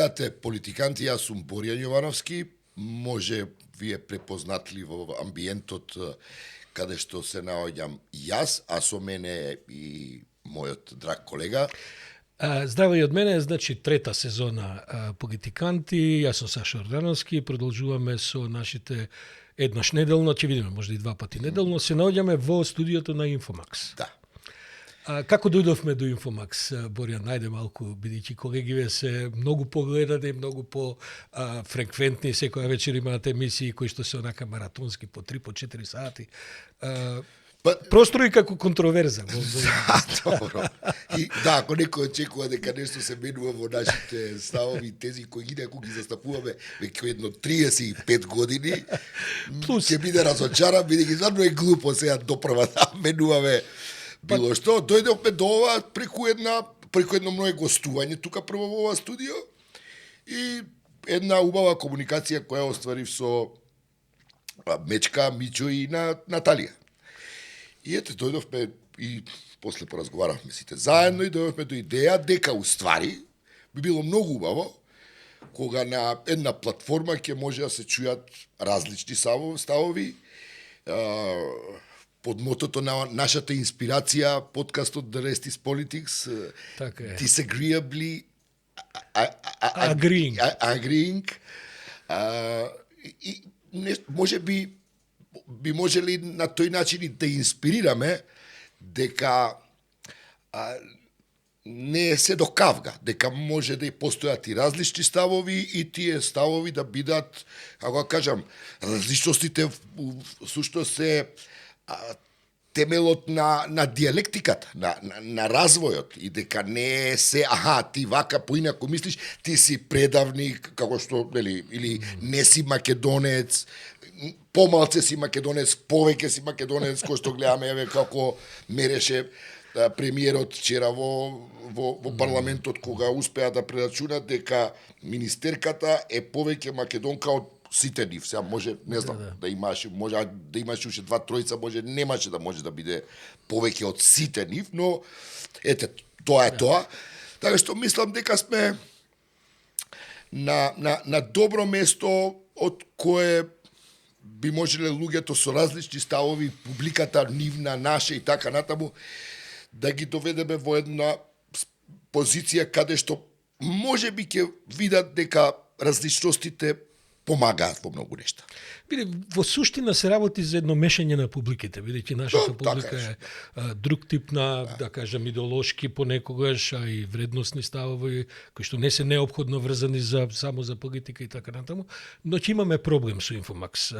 гледате Политиканти, јас сум Боријан Јовановски, може вие препознатли во амбиентот каде што се наоѓам јас, а со мене и мојот драг колега. Здраво и од мене, значи трета сезона Политиканти, јас сум Саша Ордановски, продолжуваме со нашите еднаш неделно, ќе видиме може и два пати неделно, се наоѓаме во студиото на Инфомакс. Да. Како дојдовме до Инфомакс, Боријан, најде малку, бидејќи колегиве се многу погледани, многу по фреквентни, секоја вечер имаат емисии кои што се онака маратонски по 3 по 4 сати. Прострои како контроверза. Добро. И да, ако некој очекува дека нешто се менува во нашите ставови, тези кои инаку ги застапуваме веќе едно 35 години, ќе биде разочаран, бидејќи стварно е глупо сега допрва да менуваме било што. Дојдовме до ова преку едно многе гостување тука прво во ова студио и една убава комуникација која остварив со Мечка, Мичо и Наталија. И ете, дојдовме и после поразговаравме сите заедно и дојдовме до идеја дека уствари би било многу убаво кога на една платформа ќе може да се чујат различни ставови, под мотото на нашата инспирација, подкастот The Rest is Politics, Disagreeably Agreeing. И може би можели на тој начин да инспирираме дека не се до кавга, дека може да и постојат и различни ставови и тие ставови да бидат, како кажам, различностите сушто се темелот на диалектиката, на развојот и дека не се ти вака поинаку мислиш, ти си предавник, како што, нели, или не си македонец, помалце си македонец, повеќе си македонец, кој што гледаме еве како мереше премиерот вчера во парламентот кога успеа да прерачунат дека министерката е повеќе македонка од сите нив. Сега може, не знам, да имаш уште два тројца, немаше да биде повеќе од сите нив, но ете, тоа е тоа. Така што мислам дека сме на добро место од кое би можеле луѓето со различни ставови, публиката нивна, наша и така натаму, да ги доведеме во една позиција каде што може би ќе видат дека различностите помагаат во многу нешта. Биде, во суштина се работи за едно мешање на публиките, бидејќи нашата публика е друг тип на, да кажам, идеолошки понекогаш, а и вредносни ставови, кои што не се неопходно врзани само за политика и така натаму, но ќе имаме проблем со Инфомакс.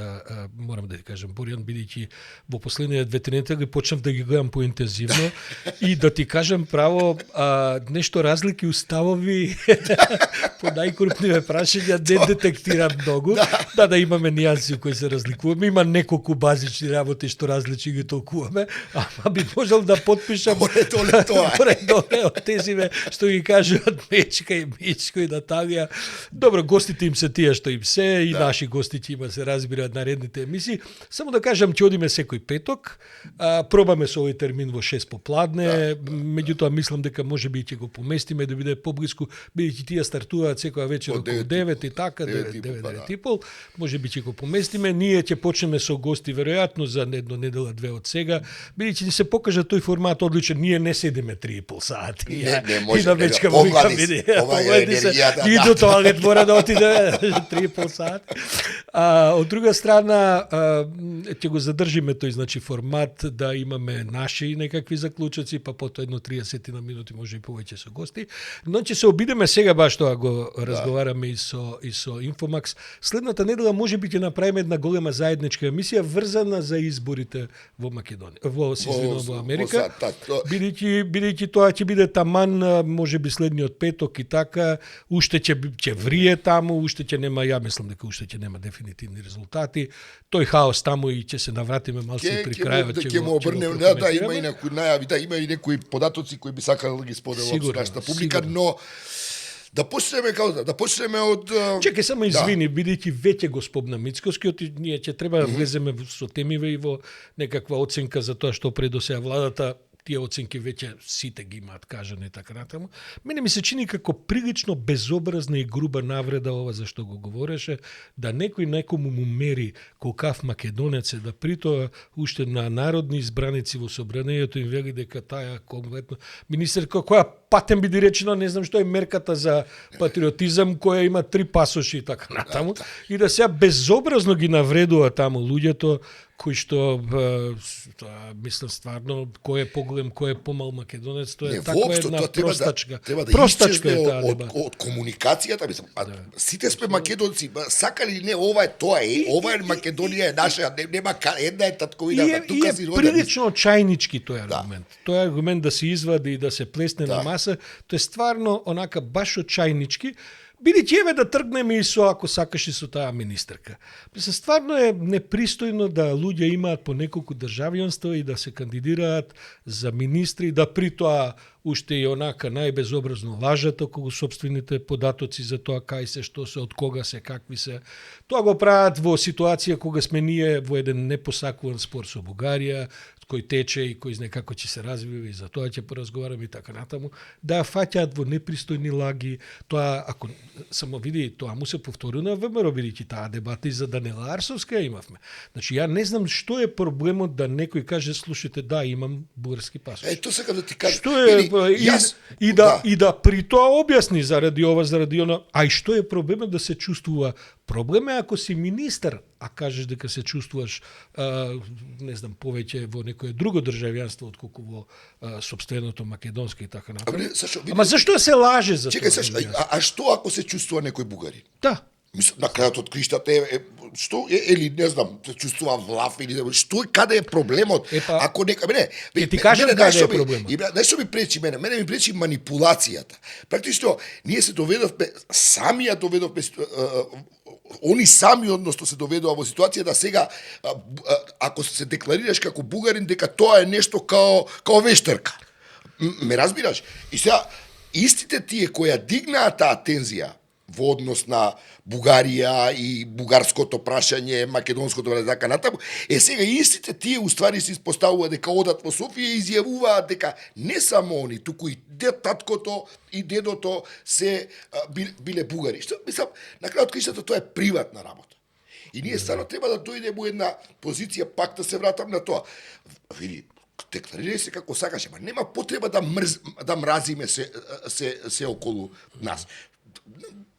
Морам да ти кажам, Боријан, бидејќи во последните 2-3 недели почнав да ги гледам поинтензивно и да ти кажам право, нешто разлики у ставови по најкрупниве прашања не детектирам многу. Да имаме нијанси кои се разликуваме. Има неколку базични работи што различни ги толкуваме, ама би можел да потпишам горе-доле од тезиве што ги кажуваат Мечка и Мичко и Наталија. Добро, гостите им се тие што им се, и наши гости ќе има се разбираат наредните емисии. Само да кажам, ќе одиме секој петок, пробаме со овој термин во 6 попладне, меѓутоа мислам дека можеби ќе го поместиме да биде поблиску, бидејќи тие стартуваат секоја вечер околу 9 и така, 9:30, можеби ќе го поместиме. Ние ќе почнеме со гости веројатно за едно недела, две од сега, бидејќи ни се покажа тој формат одличен. Ние не седиме 3,5 сати. Не може. И на Мечка му вика, погледи се, и до тоалет мора да отиде 3,5 сати. Од друга страна, ќе го задржиме тој, значи, формат да имаме наши некакви заклучоци, па потоа едно 30 на минути, може и повеќе со гости. Но ќе се обидеме сега баш тоа го разговараме и со Инфомакс. Следната недела можеби ќе направиме една голема заедничка емисија врзана за изборите во Македонија, во Америка. Бидејќи тоа ќе биде таман можеби следниот петок и така, уште ќе врие таму, уште ќе нема, ја мислам дека уште ќе нема дефинитивни резултати. Тој хаос таму и ќе се навратиме малце при крајот. Ќе му обрнеме, има и некои најави, има и некои податоци кои би сакале да ги споделам со нашата публика, но да почнеме од... Чекај, само извини, бидејќи веќе го спомна Мицкоскиот, и ние ќе треба да влеземе со темиве и во некаква оценка за тоа што пред до сега владата тие оценки веќе сите ги имаат кажани така натаму. Мене ми се чини како прилично безобразна и груба навреда ова за што го говореше, да некој некому му мери колкав македонец е, да притоа уште на народни избраници во собранието им вели дека таа конкретно министерка која патем биде речено, не знам што е мерката за патриотизам која има 3 пасоши и така натаму, и да сега безобразно ги навредува таму луѓето кои што мислам стварно кој е поголем, кој е помал македонец, тоа е таква една простачка. Треба да простачка е таа од комуникацијата, мислам. Сите сме македонци, сакали или не, ова е тоа е, ова е Македонија е наша, нема една е татковина, тука си роден. Прилично чајнички тој аргумент. Тој аргумент да се извади и да се плесне на маса, тоа е стварно онака баш чајнички. Бидејќи еве да тргнеме и со, ако сакаш, и со таа министерка. Мислам, стварно е непристојно да луѓе имаат по неколку државјанства и да се кандидираат за министри, да при тоа уште и онака најбезобразно лажат околу собствените податоци за тоа кај се, што се, од кога се, какви се. Тоа го прават во ситуација кога сме ние во еден непосакуван спор со Бугарија, кој тече и кој знае како ќе се развива, и за тоа ќе поразговараме и така натаму, да фаќаат во непристојни лаги. Тоа, ако само види, тоа му се повтори на ВМРО, бидејќи таа дебата и за Данила Арсовска имавме. Значи, ја не знам што е проблемот да некој каже, слушате, да, имам бугарски пасош. Тоа сакам да ти кажам. Што е, и да при тоа објасни заради ова, заради она, а и што е проблемот да се чувствува? Проблем е ако си министер, а кажеш дека се чувствуваш, не знам, повеќе во некое друго државјанство отколку во сопственото македонско и така натаму. Ама зашто се лаже за тоа? Чекај, а што ако се чувствува некој бугарин? Да. Мислам, на крајот од криштата што или не знам, се чувствува влав или што, каде е проблемот? Ако нека не, ти кажам каде е проблемот. Нешто ми пречи мене ми пречи манипулацијата. Практично ние се доведовме, сами ја доведовме, они сами односно се доведува во ситуација да сега ако се декларираш како бугарин дека тоа е нешто као вештарка. Ме разбираш? И сега истите тие кои ја дигнаа таа тензија во однос на Бугарија и бугарското прашање, македонското прашање, така натаму, сега истите тие уствари се испоставува дека одат во Софија и изјавуваат дека не само они, туку и таткото и дедото се биле бугари. Што мислам, на крајот криштата тоа е приватна работа. И ние стварно треба да дојдеме во една позиција, пак да се вратам на тоа. Види, декларирај се како сакаш, ама нема потреба да мразиме се околу нас.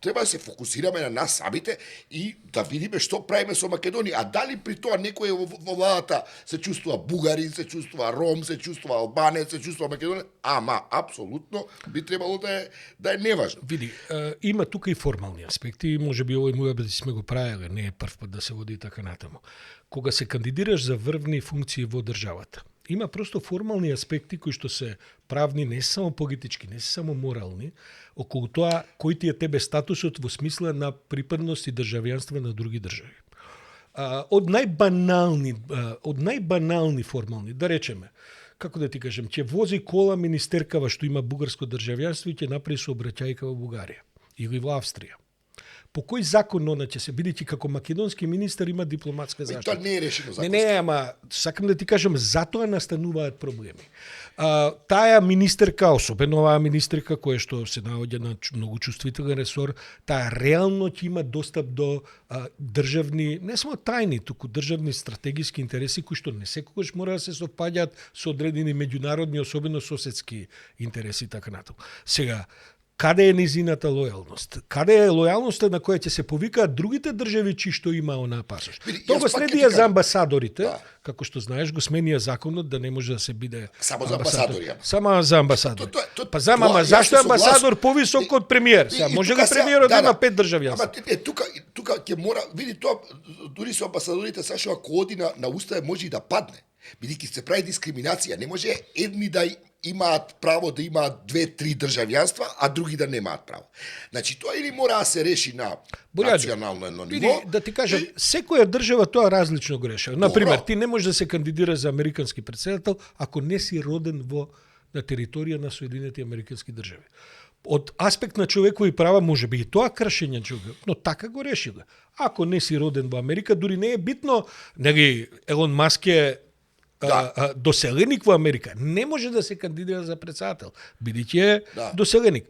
Треба да се фокусираме на нас самите и да видиме што правиме со Македонија. А дали при тоа некој во владата се чувствува бугарин, се чувствува ром, се чувствува албанец, се чувствува македонец, ама апсолутно би требало да е неважно. Види, има тука и формални аспекти, може би овој моја да сме го правеле, не е прв пат да се води така натаму. Кога се кандидираш за врвни функции во државата, има просто формални аспекти кои што се правни, не се само политички, не се само морални, околу тоа кој ти е тебе статусот во смисла на припадност и државјанство на други држави. Од најбанални формални, да речеме, како да ти кажем, ќе вози кола министеркава што има бугарско државјанство и ќе направи сообраќајка во Бугарија или во Австрија. По кој закон она ќе се, бидејќи како македонски министер има дипломатска заштита? Тоа не е решено законски. Не, ама сакам да ти кажам, затоа настануваат проблеми. Таа министерка, особено оваа министерка која што се наоѓа на многу чувствителен ресор, таа реално ќе има достап до државни, не само тајни, туку државни стратегиски интереси кои што не секогаш мора да се совпаѓаат со одредени меѓународни, особено соседски интереси така натаму. Сега, каде е низината лојалност? Каде е лојалноста на која ќе се повикаат другите држави чии што има онаа пасош? Тоа го следија за амбасадорите, како што знаеш, го сменија законот да не може да се биде само за амбасадори. Само за амбасадори. Па зашто е амбасадор повисок од премиер? Сега може ли премиерот да има 5 државјанства? Ама тука ќе мора, види тоа, дури со амбасадорите сашо ако оди на уставе може и да падне. Бидејќи се прави дискриминација, не може едни да имаат право да имаат 2-3 државјанства, а други да немаат право. Значи тоа или мора да се реши на национално едно ниво. Да ти кажам, секоја држава тоа различно го решава. Например, ти не можеш да се кандидираш за американски претседател ако не си роден на територија на Соединените американски држави. Од аспект на човекови права може би и тоа кршење човек, но така го решила. Ако не си роден во Америка, дури не е битно, Елон Маск е доселеник во Америка не може да се кандидира за председател, бидејќи е доселеник.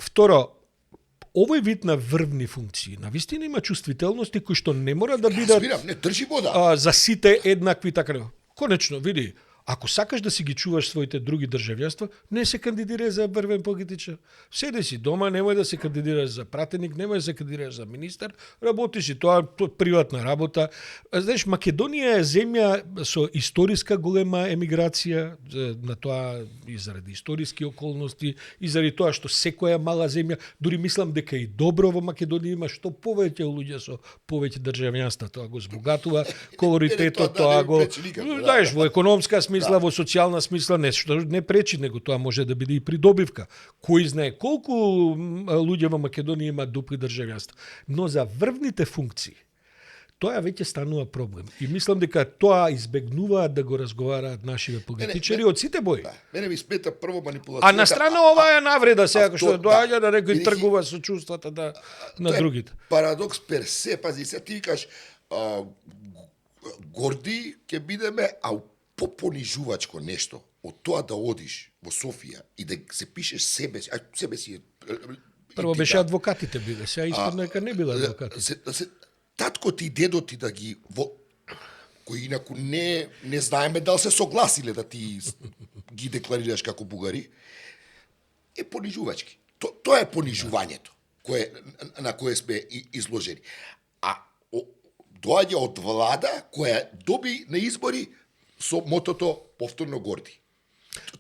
Второ, овој вид на врвни функции, навистина има чувствителности кои што не мора да бидат не држи вода. За сите еднакви така. Конечно, види, ако сакаш да си ги чуваш своите други државјанства, не се кандидирај за врвен политичар. Седи си дома, немој да се кандидираш за пратеник, немој да се кандидираш за министар, работиш и тоа приватна работа. Знаеш, Македонија е земја со историска голема емиграција, на тоа и заради историски околности, и заради тоа што секоја мала земја, дури мислам дека и добро во Македонија има што повеќе луѓе со повеќе државјанства, тоа го збогатува колоритетот, тоа го, знаеш, во економска смисла, во социјална смисла, нешто не пречи, него тоа може да биде и придобивка. Кој знае колку луѓе во Македонија има дупли државјанства. Но за врвните функции, тоа веќе станува проблем. И мислам дека тоа избегнуваат да го разговараат нашиве политичари од сите бои. Мене ми смета прво манипулацијата. А на страна ова е навреда сега, што доаѓа да некој тргува со чувствата на другите. Парадокс пер се, пази, се ти викаш горди ќе бидеме, а попонижувачко нешто од тоа да одиш во Софија и да се пишеш себе си прво беше адвокатите биле, сега испадна дека не биле адвокатите. Татко ти и дедо ти да ги кои инаку не знаеме дали се согласиле да ти ги декларираш како бугари, е понижувачки. Тоа е понижувањето на кое сме изложени. А доаѓа од влада која доби на избори со мотото повторно горди.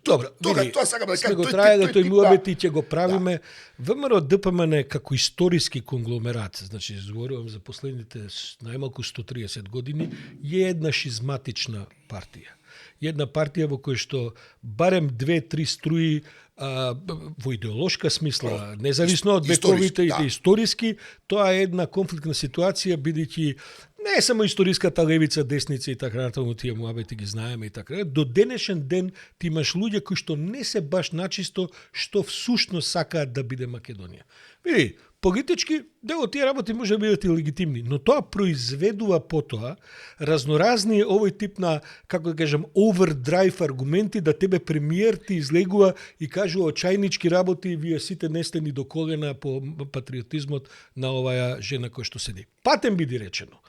Добро, тоа сакам да кажам. Сме го траја да тој муабет и ќе го правиме. ВМРО ДПМН како историски конгломерат, значи зборувам за последните најмалку 130 години, е една шизматична партија. Една партија во која што барем 2-3 струи во идеолошка смисла, независно од вековите и историски, тоа е една конфликтна ситуација, бидејќи не е само историската левица, десница и така натаму, тие муабети ги знаеме и така. До денешен ден ти имаш луѓе кои што не се баш начисто што всушност сакаат да биде Македонија. Види, политички дел од тие работи може да бидат и легитимни, но тоа произведува потоа разноразни овој тип на, како да кажам, овердрайв аргументи да тебе премиер ти излегува и кажува очајнички работи и вие сите не сте ни до колена по патриотизмот на оваа жена која што седи. Патем биди речено.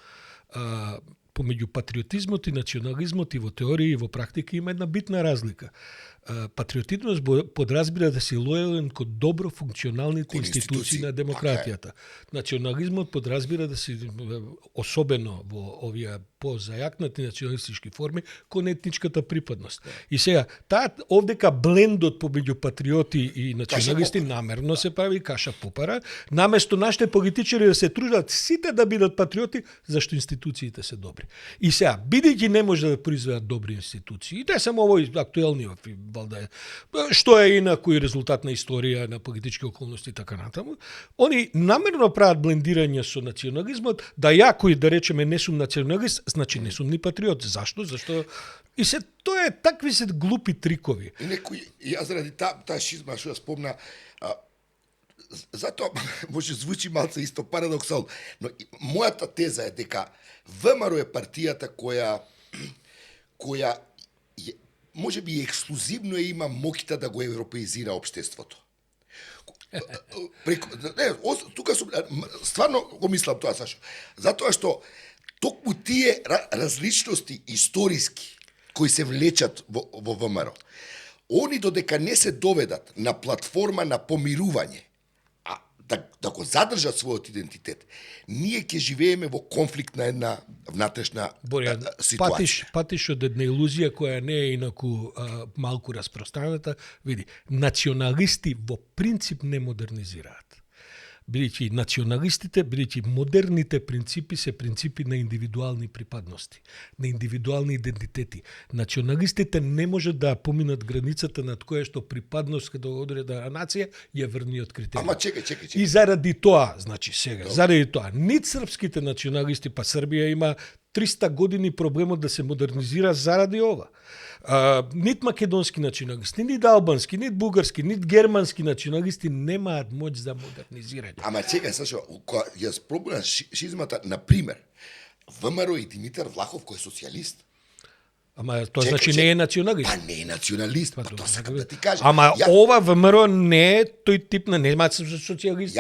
Помеѓу патриотизмот и национализмот и во теорија и во практика има една битна разлика. Патриотизмот подразбира да си лојален кон добро функционалните институции на демократијата. Национализмот подразбира да си, особено во овие позајакнати националистички форми, кон етничката припадност. И сега, овдека блендот помеѓу патриоти и националисти намерно се прави каша попара, наместо нашите политичари да се трудат сите да бидат патриоти, зашто институциите се добри. И сега, бидејќи не може да произведат добри институции, и не само овој актуелниот, валда е, што е инаку и резултат на историја, на политички околности и така натаму, они намерно прават блендирање со национализмот, да ја кој да речеме не сум националист, значи не сум ни патриот. Зашто? Зашто и се тоа е такви се глупи трикови. Некој ја заради таа шизма што ја спомна, затоа може звучи малце исто парадоксално, но мојата теза е дека ВМРО е партијата која може би ексклузивно има моќта да го европеизира општеството. Тука сум стварно го мислам тоа, Сашо. Затоа што токму тие различности историски кои се влечат во ВМРО, они додека не се доведат на платформа на помирување, да го задржат својот идентитет, ние ќе живееме во конфликт на една внатрешна ситуација. Патиш од една илузија која не е инаку малку распространата. Види, националисти во принцип не модернизираат. Бидејќи националистите, бидејќи модерните принципи се принципи на индивидуални припадности, на индивидуални идентитети. Националистите не можат да поминат границата над која што припадност до одредена нација ја врниот критерија. Ама чекај. И заради тоа, значи сега, заради тоа, нит српските националисти, па Србија има 300 години проблемот да се модернизира заради ова. Нит македонски националисти, нит албански, нит бугарски, нит германски националисти немаат моќ за модернизирање. Ама чекај, Сашо, кога ја спробувам шизмата, на пример, ВМРО и Димитар Влахов кој е социјалист. Ама тоа значи не е националист. Па не е националист, па тоа сакам да ти кажам. Ама ова ВМРО не е тој тип на нема социјалисти.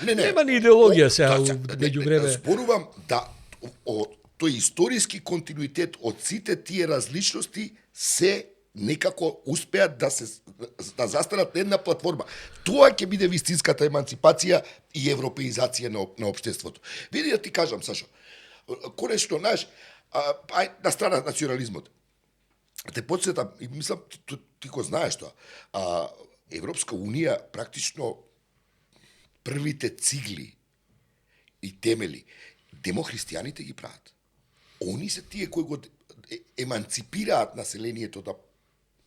Нема ни идеологија сега меѓу време. Зборувам да тој историски континуитет од сите тие различности се некако успеат да застанат на една платформа. Тоа ќе биде вистинската еманципација и европеизација на општеството. Види да ти кажам, Сашо, конечно, на страна национализмот. Те подсетам, и мислам, ти го знаеш тоа, Европска Унија практично првите цигли и темели демохристијаните ги прават. Они се тие кои го еманципираат населението да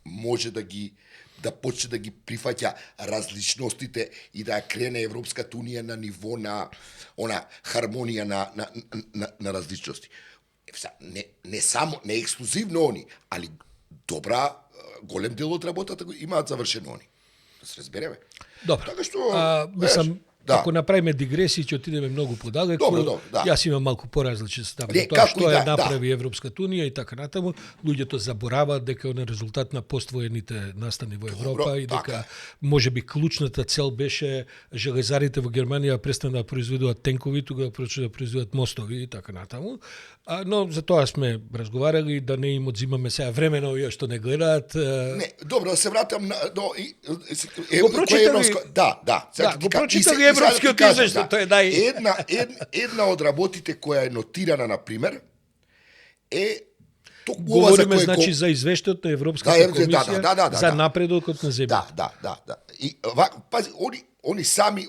може да почне да ги прифаќа различностите и да крене Европската Унија на ниво на хармонија на различности. Не само, не ексклузивно они, али голем дел од работата имаат завршено они. Да се разбереме. Добро. Така што, мислам, ако направиме дигресија, ќе отидеме многу подалеку. Добро, да. Јас имам малку поразличен став на тоа што ја направи Европската Унија и така натаму. Луѓето забораваат дека на резултат на поствоените настани во Европа и дека можеби клучната цел беше железарите во Германија престанат да произведуваат тенкови, тогава почнаа да произведуваат мостови и така натаму. Но за тоа сме разговарали, да не им одзимаме сега време на овие што не гледаат. Не, добро, да се вратам до го прочитали. Го прочитали европскиот извештај, тоа е една од работите која е нотирана на пример е говориме значи за извештајот на Европската комисија за напредокот на земјата. Да. И пази, они сами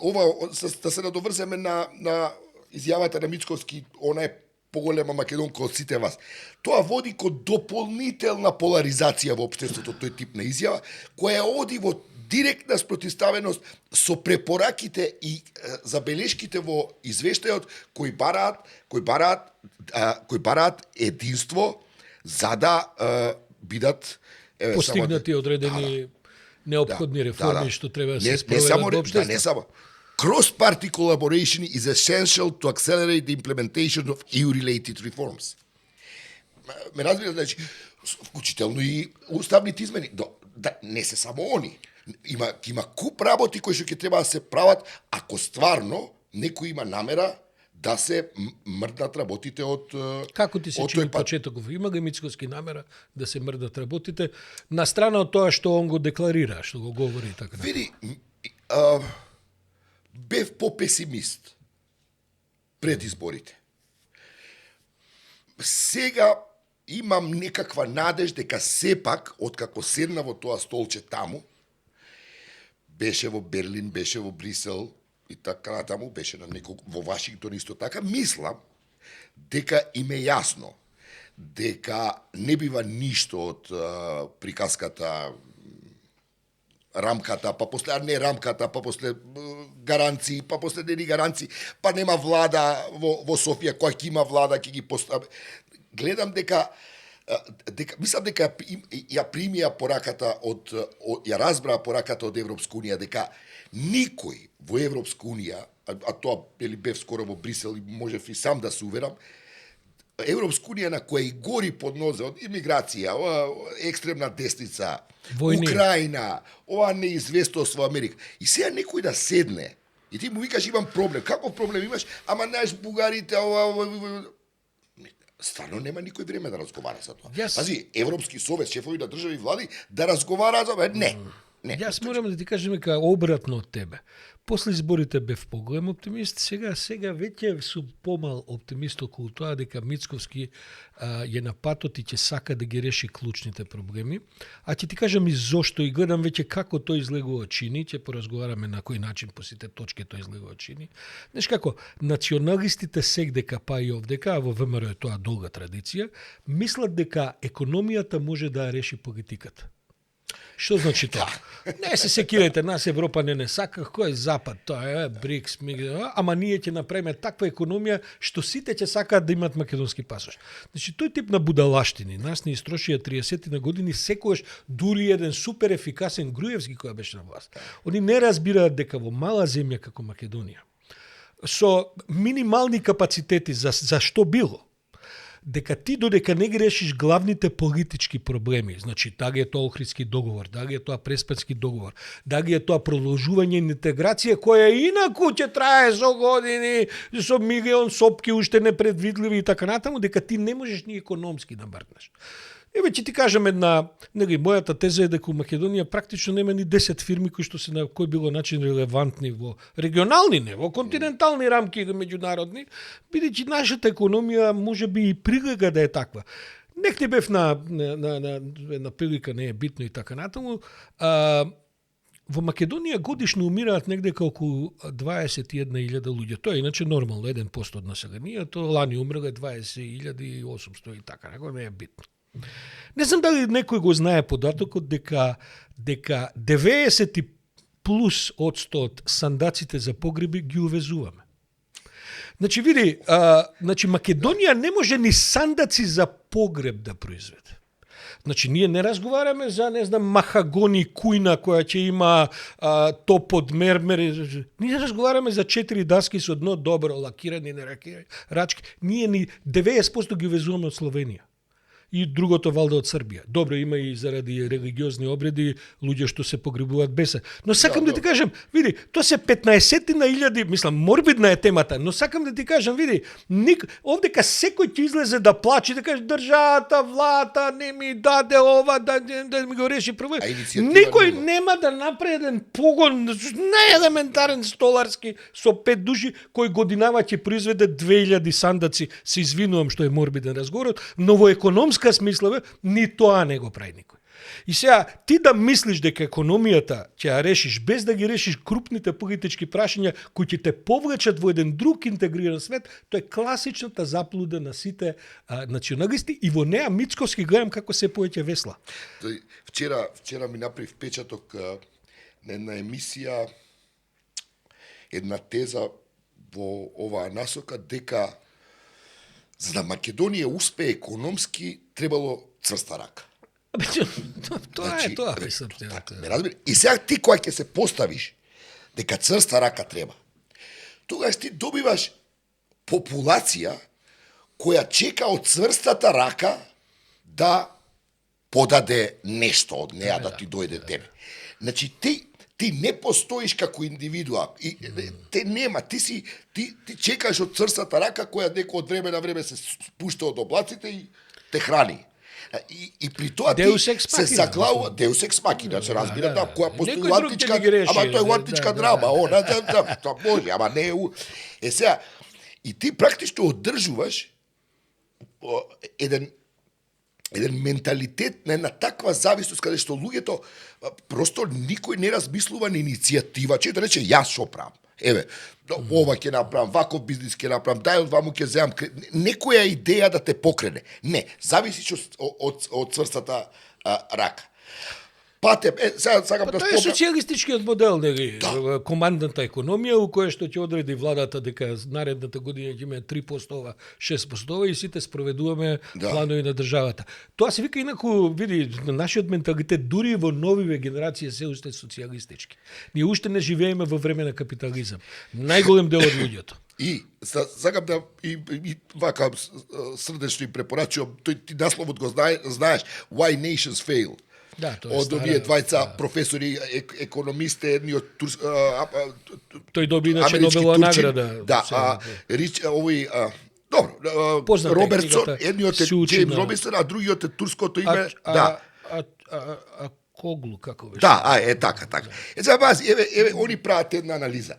да се надоврземе на изјавата на Мицковски, она е поголема македонка од сите вас. Тоа води кон дополнителна поларизација во општеството, тој тип на изјава, која оди во директна спротивставеност со препораките и забелешките во извештајот кои бараат единство за да бидат постигнати одредени неопходни реформи што треба да се спроведат во општеството. Не само. Cross-party collaboration is essential to accelerate the implementation of EU-related reforms. Ме разбира, значи, вклучително и уставните измени. Не се само они. Има куп работи кои што ќе треба да се прават ако стварно некој има намера да се мрдат работите од како ти се чини почетоков? Има го Мицковски намера да се мрдат работите на страна од тоа што он го декларира, што го говори и така. Види, бев по-песимист пред изборите. Сега имам некаква надеж дека сепак, откако седна во тоа столче таму, беше во Берлин, беше во Брисел и така натаму, беше на во Вашингтон исто така, мислам дека им е јасно дека не бива ништо од приказката рамката, па после не рамката, па после гаранции, па после нели гаранции, па нема влада во Софија, која ќе има влада, ќе ги постави. Гледам дека мислам дека ја примија пораката ја разбраа пораката од Европска Унија дека никој во Европска Унија, а тоа бев скоро во Брисел и можев и сам да се уверам, Европска Унија на која и гори под нозе од имиграција, екстремна десница, војни, Украина, ова неизвестост во Америка. И сега некој да седне и ти му викаш имам проблем. Каков проблем имаш? Ама знаеш бугарите, стварно нема никој време да разговара за тоа. Пази, Европски совет, шефови на држави и влади да разговара за не. Јас морам да ти кажам дека обратно од тебе. После изборите бев поголем оптимист, сега веќе сум помал оптимист околу тоа дека Мицковски е на патот и ќе сака да ги реши клучните проблеми. А ќе ти кажам и зошто и гледам веќе како тој излегува чини, ќе поразговараме на кој начин по сите точки тој излегува чини. Знаеш како, националистите сегдека па и овдека, а во ВМРО е тоа долга традиција, мислат дека економијата може да реши политиката. Што значи тоа? Не се секирајте, нас Европа не сака, кој е Запад, тоа е БРИКС, ама ние ќе направиме таква економија што сите ќе сакаат да имат македонски пасош. Значи тој тип на будалаштини нас не истрошија 30 на години секогаш дури еден супер ефикасен Груевски која беше на власт. Они не разбираат дека во мала земја како Македонија со минимални капацитети за што било дека ти додека не ги решиш главните политички проблеми, значи дали е тоа Охридски договор, дали е тоа Преспански договор, дали е тоа продолжување на интеграција која инаку ќе трае со години, со милион сопки уште непредвидливи и така натаму, дека ти не можеш ни економски да мрднеш. Еве ќе ти кажам една, нели мојата теза е дека у Македонија практично нема ни 10 фирми кои што се на кој било начин релевантни во регионални, не во континентални рамки или меѓународни, бидејќи нашата економија можеби и прилега да е таква. Нек не бев на прилика, не е битно и така натаму. Во Македонија годишно умираат негде околу 21.000 луѓе. Тоа е иначе нормално, 1% од населението. Лани умреле 20.800 и така, не е битно. Не знам дали некој го знае податокот дека 90 плюс од 100 од сандаците за погреби ги увезуваме. Значи, види, Македонија не може ни сандаци за погреб да произведе. Значи, ние не разговараме за, не знам, махагони кујна која ќе има топ од мермер. Ние разговараме за 4 даски со дно добро лакирани рачки. Ние ни 90% ги увезуваме од Словенија. И другото валда од Србија. Добро, има и заради религиозни обреди луѓе што се погребуваат без се. Но сакам да ти кажам, види, тоа се 15.000, мислам, морбидна е темата, но сакам да ти кажам, види, овдека секој ќе излезе да плаче, да каже државата, влата не ми даде ова, да ми го реши прво. Никој нема да направи еден погон, најелементарен столарски со 5 души кој годинава ќе произведе 2000 сандаци. Се извинувам што е морбиден разговорот, но во економска смисла, ни тоа не го прави никој. И сега, ти да мислиш дека економијата ќе ја решиш без да ги решиш крупните политички прашања кои ќе те повлечат во еден друг интегриран свет, тоа е класичната заблуда на сите националисти и во неа Мицковски гледам како се поеќе весла. Вчера ми направи впечаток на една емисија, една теза во оваа насока дека за да Македонија успее економски, требало цврста рака. Тоа е тоа. Ме разбери? И сега ти која ќе се поставиш дека цврста рака треба, тогаш ти добиваш популација која чека од цврстата рака да подаде нешто од неа да ти дојде тебе. Значи ти не постоиш како индивидуа. И те нема, ти чекаш од црстата рака која некој од време на време се спушта од облаците и те храни. И при тоа ти се заглавува Деус екс махина, се разбира, која постои античка, ама тоа е античка драма, тоа може, ама не е. Сега, и ти практично одржуваш еден менталитет на една таква зависност каде што луѓето просто никој не размислува на иницијатива, че да рече јас шо правам. Еве, ова ќе направам, ваков бизнис ќе направам, дај од ваму ќе земам некоја идеја да те покрене. Не, зависиш од цврстата рака. Сега сакам да тоа е социјалистичкиот модел, нели? Да. Командната економија у која што ќе одреди владата дека наредната година ќе има 3%, 6% и сите спроведуваме планови на државата. Тоа се вика инаку, види, нашиот менталитет дури во новиве генерации се уште социјалистички. Ние уште не живееме во време на капитализам. Најголем дел од луѓето. И сакам да и вака срдечно им препорачувам, тој ти насловот го знаеш, Why Nations Fail. Да, од овие двајца професори, економисти, едни од тој доби иначе Нобелова награда. Да, Робертсон, едниот е Джеймс Робинсон, а другиот е турското име, да. Коглу, како беше? Да, така. Сега бази, еве они прават една анализа.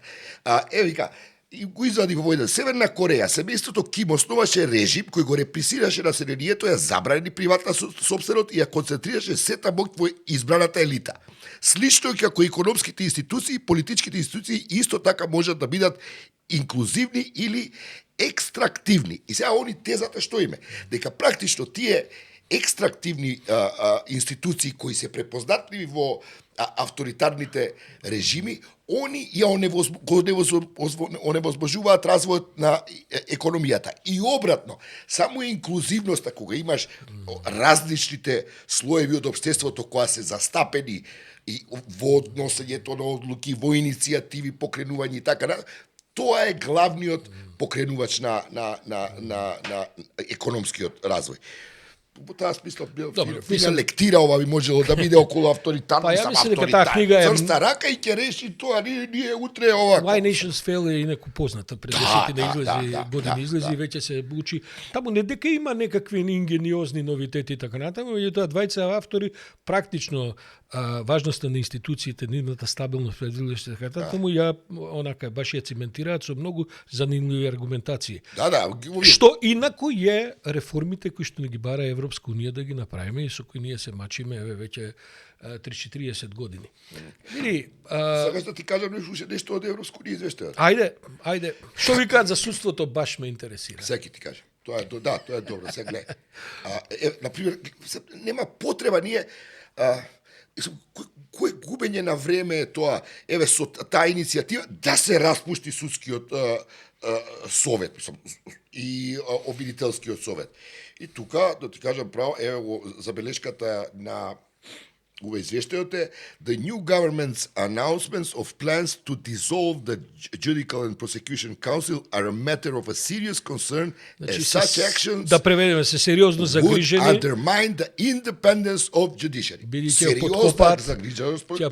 Вика, и го извади во војна. Северна Кореја, семејството Ким основаше режим кој го репресираше населението, ја забрани приватна сопственост и ја концентрираше сета моќ во избраната елита. Слично како економските институции, политичките институции исто така можат да бидат инклузивни или екстрактивни. И сега они тезата што име? Дека практично тие екстрактивни институции кои се препознатливи во авторитарните режими, они ја оневозможуваат развојот на економијата. И обратно, само инклузивноста, кога имаш различните слоеви од општеството која се застапени и во односењето на одлуки, во иницијативи, покренување и така, тоа е главниот покренувач на економскиот развој. По таа смисла бил фина лектира, ова би можело да биде околу авторитарност, Па ја мислам дека таа книга е црста рака и ќе реши тоа, ние утре ова. Why Nations Fail е инаку позната, пред 10 години излези и веќе се учи. Таму не дека има некакви ингениозни новитети и така натаму, меѓутоа двајца автори практично важноста на институциите, нивната стабилност, предвидливост и така натаму ја онака баш ја циментираат со многу занимливи аргументации. Што инаку е реформите кои што ни ги бара Европска унија да ги направиме и со кои ние се мачиме веќе 30-40 години. Види, сакаш да ти кажам нешто од Европска унија извештаат. Ајде. Што ви кажат за судството баш ме интересира. Секи ти кажам. Тоа е добро, се гледа. На пример, нема потреба ние кој губење на време е тоа, со таа иницијатива да се распушти судскиот совет, и обвинителскиот совет. И тука, да ти кажам право, забелешката на извештајот е the new government's announcements of plans to dissolve the Judicial and Prosecution Council are a matter of a serious concern as such actions да преведеме се сериозно загрижени would undermine the independence of judiciary. Ќе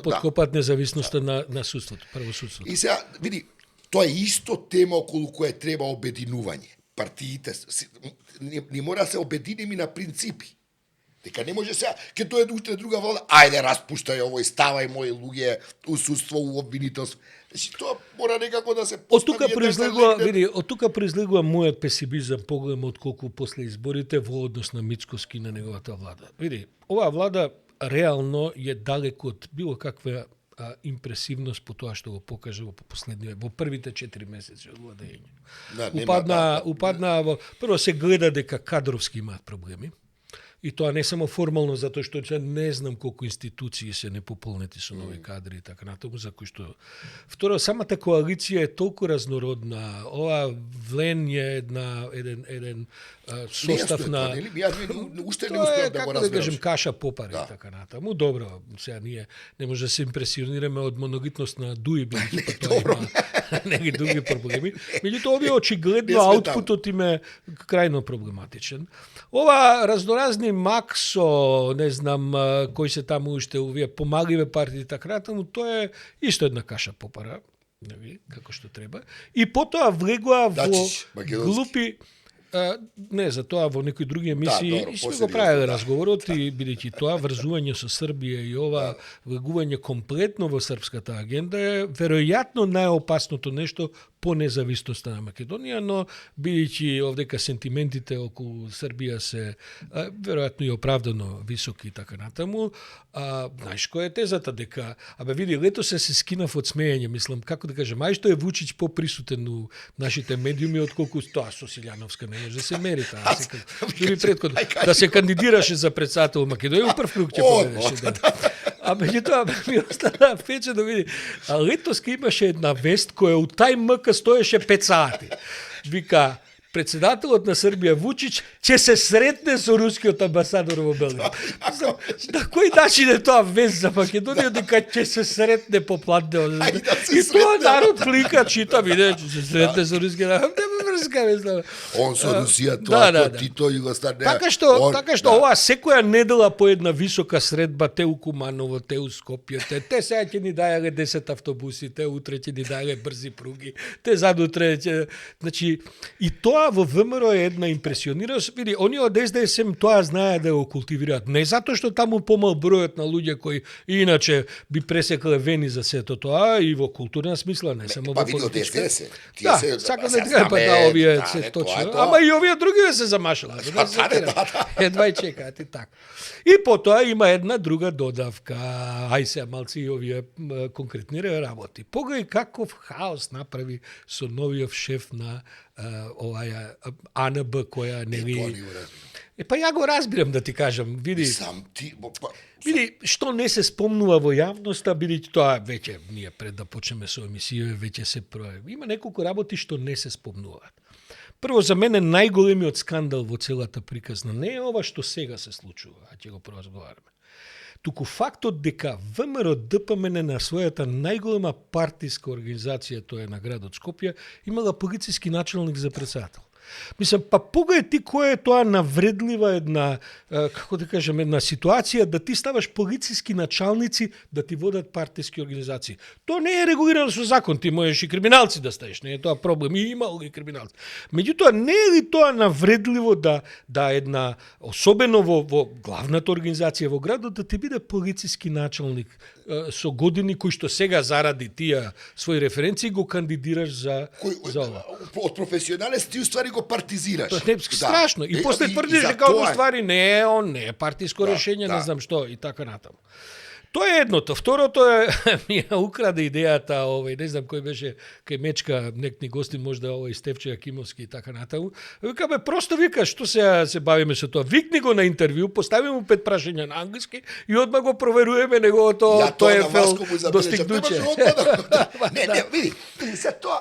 подкопат независноста на судството, правосудството. И сега, види, тоа е исто тема околу која треба обединување. Партиите не мора да се обединими на принципи. Дека не може сега, ќе тоа е утре друга влада, ајде распуштај овој, ставај мои луѓе у судство, у обвинителство. Значи тоа мора некако да се постави. Од тука произлегува мојот песимизам поголем отколку после изборите во однос на Мицкоски на неговата влада. Види, оваа влада реално е далеку од било каква импресивност по тоа што го покажа во првите 4 месеци од владење. Упадна во прво се гледа дека кадровски имаат проблеми. И тоа не само формално, затоа што не знам колку институции се непополнети со нови кадри и така натаму, за кои што... Второ, самата коалиција е толку разнородна. Ова влен е еден состав на... Уште не успеав да го разберам. Да кажем, каша попари и така натаму. Добро, сега ние не може да се импресионираме од моногитност на Дуи, бидејќи тоа има неги други проблеми. Меѓутоа, овие очигледно аутпутот им е крајно проблематичен. Ова разноразни Максо, не знам, кои се таму уште овие помагливе партии и така натаму, тоа е исто една каша попара, како што треба. И потоа влегува во глупи... Не, за тоа во некои други емисии и сме го правили разговорот и бидејќи тоа врзување со Србија и ова влегување комплетно во српската агенда е веројатно најопасното нешто по независноста на Македонија, но бидејќи овдека сентиментите околу Србија се веројатно и оправдано високи и така натаму, знаеш која е тезата дека види лето се скинав од смеење, мислам како да кажам, ај што е Вучич поприсутен у нашите медиуми отколку тоа со Силјановска не може да се мери таа. Дури претходно да се кандидираше за председател Македонија, прв круг ќе победеше. Меѓутоа ми остана впечатено, види, Летоска имаше една вест која у тај МК стоеше 5 сати. Вика, председателот на Србија Вучич ќе се сретне со рускиот амбасадор во Белград. На кој начин е тоа вест за Македонија дека ќе се сретне по платне? И тоа народ клика, чита, виде, ќе се сретне со рускиот амбасадор. Он со Русија тоа, Тито Југославија. Така што ова секоја недела по една висока средба, те у Куманово, те у Скопје, те сега ќе ни дајале 10 автобуси, те утре ќе ни дајале брзи пруги, те задутре ќе... Значи, и тоа во ВМРО е една импресионираност. Види, они од СДСМ тоа знаеат да го култивираат. Не затоа што таму помал бројот на луѓе кои иначе би пресекле вени за сето тоа и во културна смисла, не само во политичка. Да, сакам да кажам, овие се точно. Ама и овие други се замашале. Едва и чекаат и така. И потоа има една друга додавка. Ај се малци и овие конкретни работи. Погледај каков хаос направи со новиот шеф на оваа АНБ која нели... Па ја го разбирам да ти кажам. Види, што не се спомнува во јавноста, бидејќи тоа веќе ние пред да почнеме со емисија веќе се пројави. Има неколку работи што не се спомнуваат. Прво, за мене најголемиот скандал во целата приказна не е ова што сега се случува, а ќе го поразговараме. туку фактот дека ВМРО ДПМН на својата најголема партиска организација, тоа е на градот Скопје, имала полициски началник за председател. Мислам, па погај ти која е тоа навредлива една, како да кажем, една ситуација да ти ставаш полициски началници да ти водат партиски организации. Тоа не е регулирано со закон, ти можеш и криминалци да ставиш, не е тоа проблем, и имало и криминалци. Меѓутоа, не е ли тоа навредливо да една, особено во главната организација во градот, да ти биде полициски началник со години кој што сега заради тие своји референции го кандидираш за ова. Од професионалец ти уствари го партизираш. Тоа е страшно. И после тврдиш дека од ствари не е партиско решење, не знам што и така натаму. Тоа е едното. Второто е ми ја украде идејата, не знам кој беше кај Мечка, некни гостин, можда Стефче Јакимовски и така натаму. Вика вика што се бавиме со тоа. Викни го на интервју, постави му 5 прашања на англиски и одма го проверуваме неговото TOEFL достигнуќе. Не, види, се тоа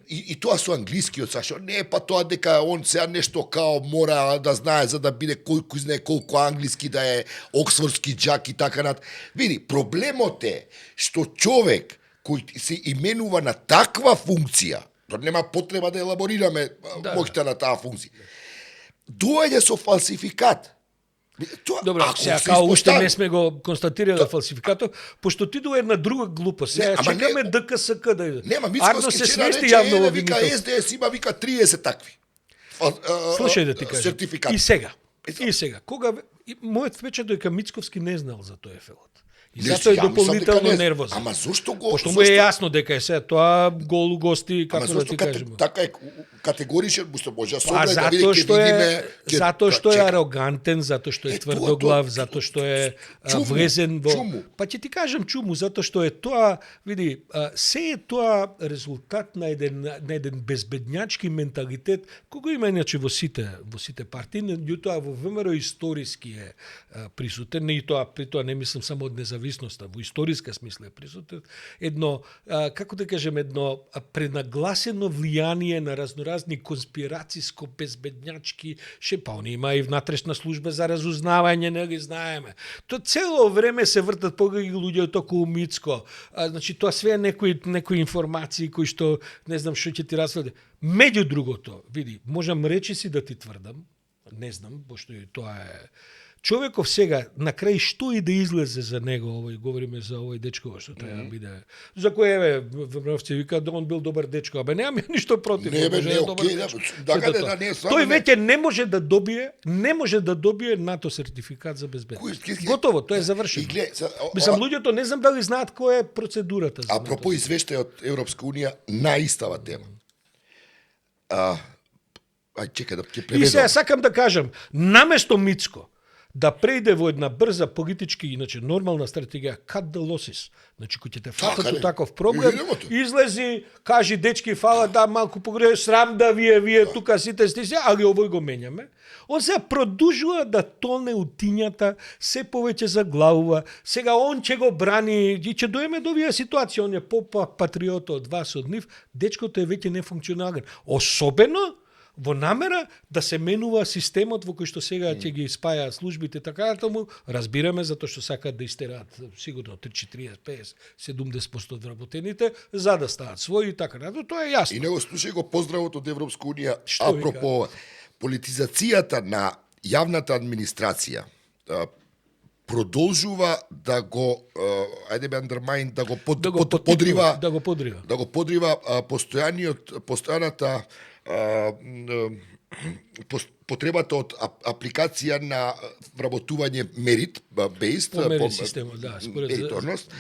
и тоа со англискиот, Сашо, не е па тоа дека он сега нешто као мора да знае за да биде кој знае колку англиски да е оксфордски џак и така натаму. Види, проблемот е што човек кој се именува на таква функција, тоа нема потреба да елаборираме моќта на таа функција, доаѓа со фалсификат. Добро, сега као уште не сме го констатирали фалсификатот, пошто ти до една друга глупост. Сега чекаме ДКСК да иде. Нема, Мицкоски вчера рече, вика СДС има, вика 30 такви. Слушај да ти кажам. Сертификат. И сега, кога мојот впечаток дека Мицковски не знал за TOEFL-от. И затоа е дополнително нервозен. Ама зошто го... Пошто му е јасно дека е се тоа гол гости, како да ти кажеме. Така е категоричен, може да да видиме... Затоа што е арогантен, затоа што е тврдоглав, затоа што е влезен во... Па ќе ти кажам чуму, затоа што е тоа, види, се е тоа резултат на еден безбедњачки менталитет, кога има иначе во сите партии, меѓутоа во ВМРО историски е присутен, и тоа при тоа не мислам само од независноста, во историска смисла е присутен, едно, како да кажем, едно пренагласено влијание на разноразни конспирациско безбедњачки па они има и внатрешна служба за разузнавање, не ги знаеме. Тоа цело време се вртат погаѓа луѓе околу Мицко. Значи тоа све некои информации кои што не знам што ќе ти расведе. Меѓу другото, види, можам речиси да ти тврдам, не знам, пошто и тоа е човеков сега, на крај што и да излезе за него, говориме за овој дечко, што треба биде, за кој ВМРО-вци вика да он бил добар дечко, абе немам ништо против. Тој веќе не може да добие НАТО сертификат за безбедност. Готово, тоа е завршено. Мислам, луѓето не знам дали знаат која е процедурата за НАТО. Апропо извештај од Европска унија на истава тема. Чекај да ќе преведам. И сега сакам да кажам, наместо Мицко да прејде во една брза политички, иначе нормална стратегија, cut the losses. Значи, кој ќе те фатат со таков проблем, излези, кажи, дечки, фала, да, малку погреш, срам да вие тука сите сте, али овој го менјаме. Он сега продужува да тоне утињата, се повеќе заглавува, сега он ќе го брани, и ќе доеме до овие ситуација, он е по-патриота од вас, од нив, дечкото е веќе нефункционален. Особено во намера да се менува системот во кој што сега ќе ги спајаат службите, така натаму, разбираме, затоа што сакаат да истераат сигурно 30, 40, 50, 70% од вработените, за да стават своји и така натаму, тоа е јасно. И него слушај го поздравот од Европска унија, апропо политизацијата на јавната администрација продолжува да го undermine, да го подрива постојаната потребата од апликација на вработување мерит based по системот, да, според мериторност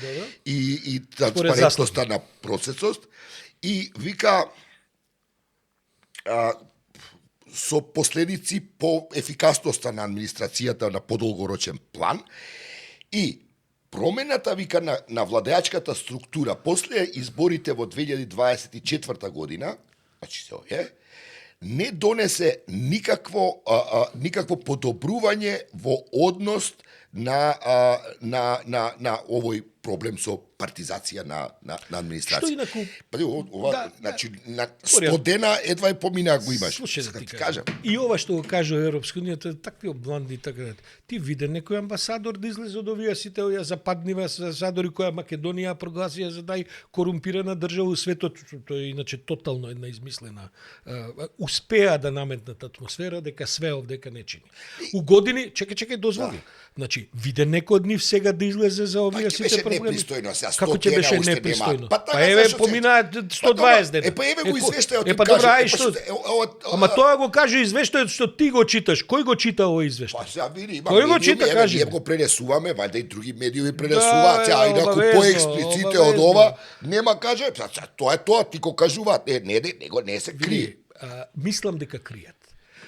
и транспарентноста на процесот и вика со последици по ефикасноста на администрацијата на подолгорочен план и промената вика на владеачката структура после изборите во 2024 година, значи се овие, не донесе никакво подобрување во однос на овој проблем со партизација на администрација. Што инаку? Пази, ова, Да, значи, на 100 дена едва е помина го имаш. Слушај да ти кажам. И ова што го кажа Европска унија, такви обланди така. Ти виде некој амбасадор да излезе од овие сите овие западниве амбасадори која Македонија прогласија за најкорумпирана држава у светот, тоа е иначе тотално една измислена. Успеа да наметнат атмосфера дека све овдека не чини. У години, чекај, дозволи. Значи, виде некој од нив сега да излезе за овие сите проблеми. Непристојно, сега 100 Како ќе беше дена уште непристојно? нема. Па еве поминаа 120 дена. Па еве го извештајот. Па добра, ај што? Ама тоа го каже извештајот што ти го читаш. Кој го чита овој извештај? Па сега види, Кој го чита, кажи? Ние го пренесуваме, вајде и други медиуми пренесуваат, сега и ако обавезно, поексплиците од ова, нема каже, тоа е тоа, ти го кажуваат, не се крие. Мислам дека кријат.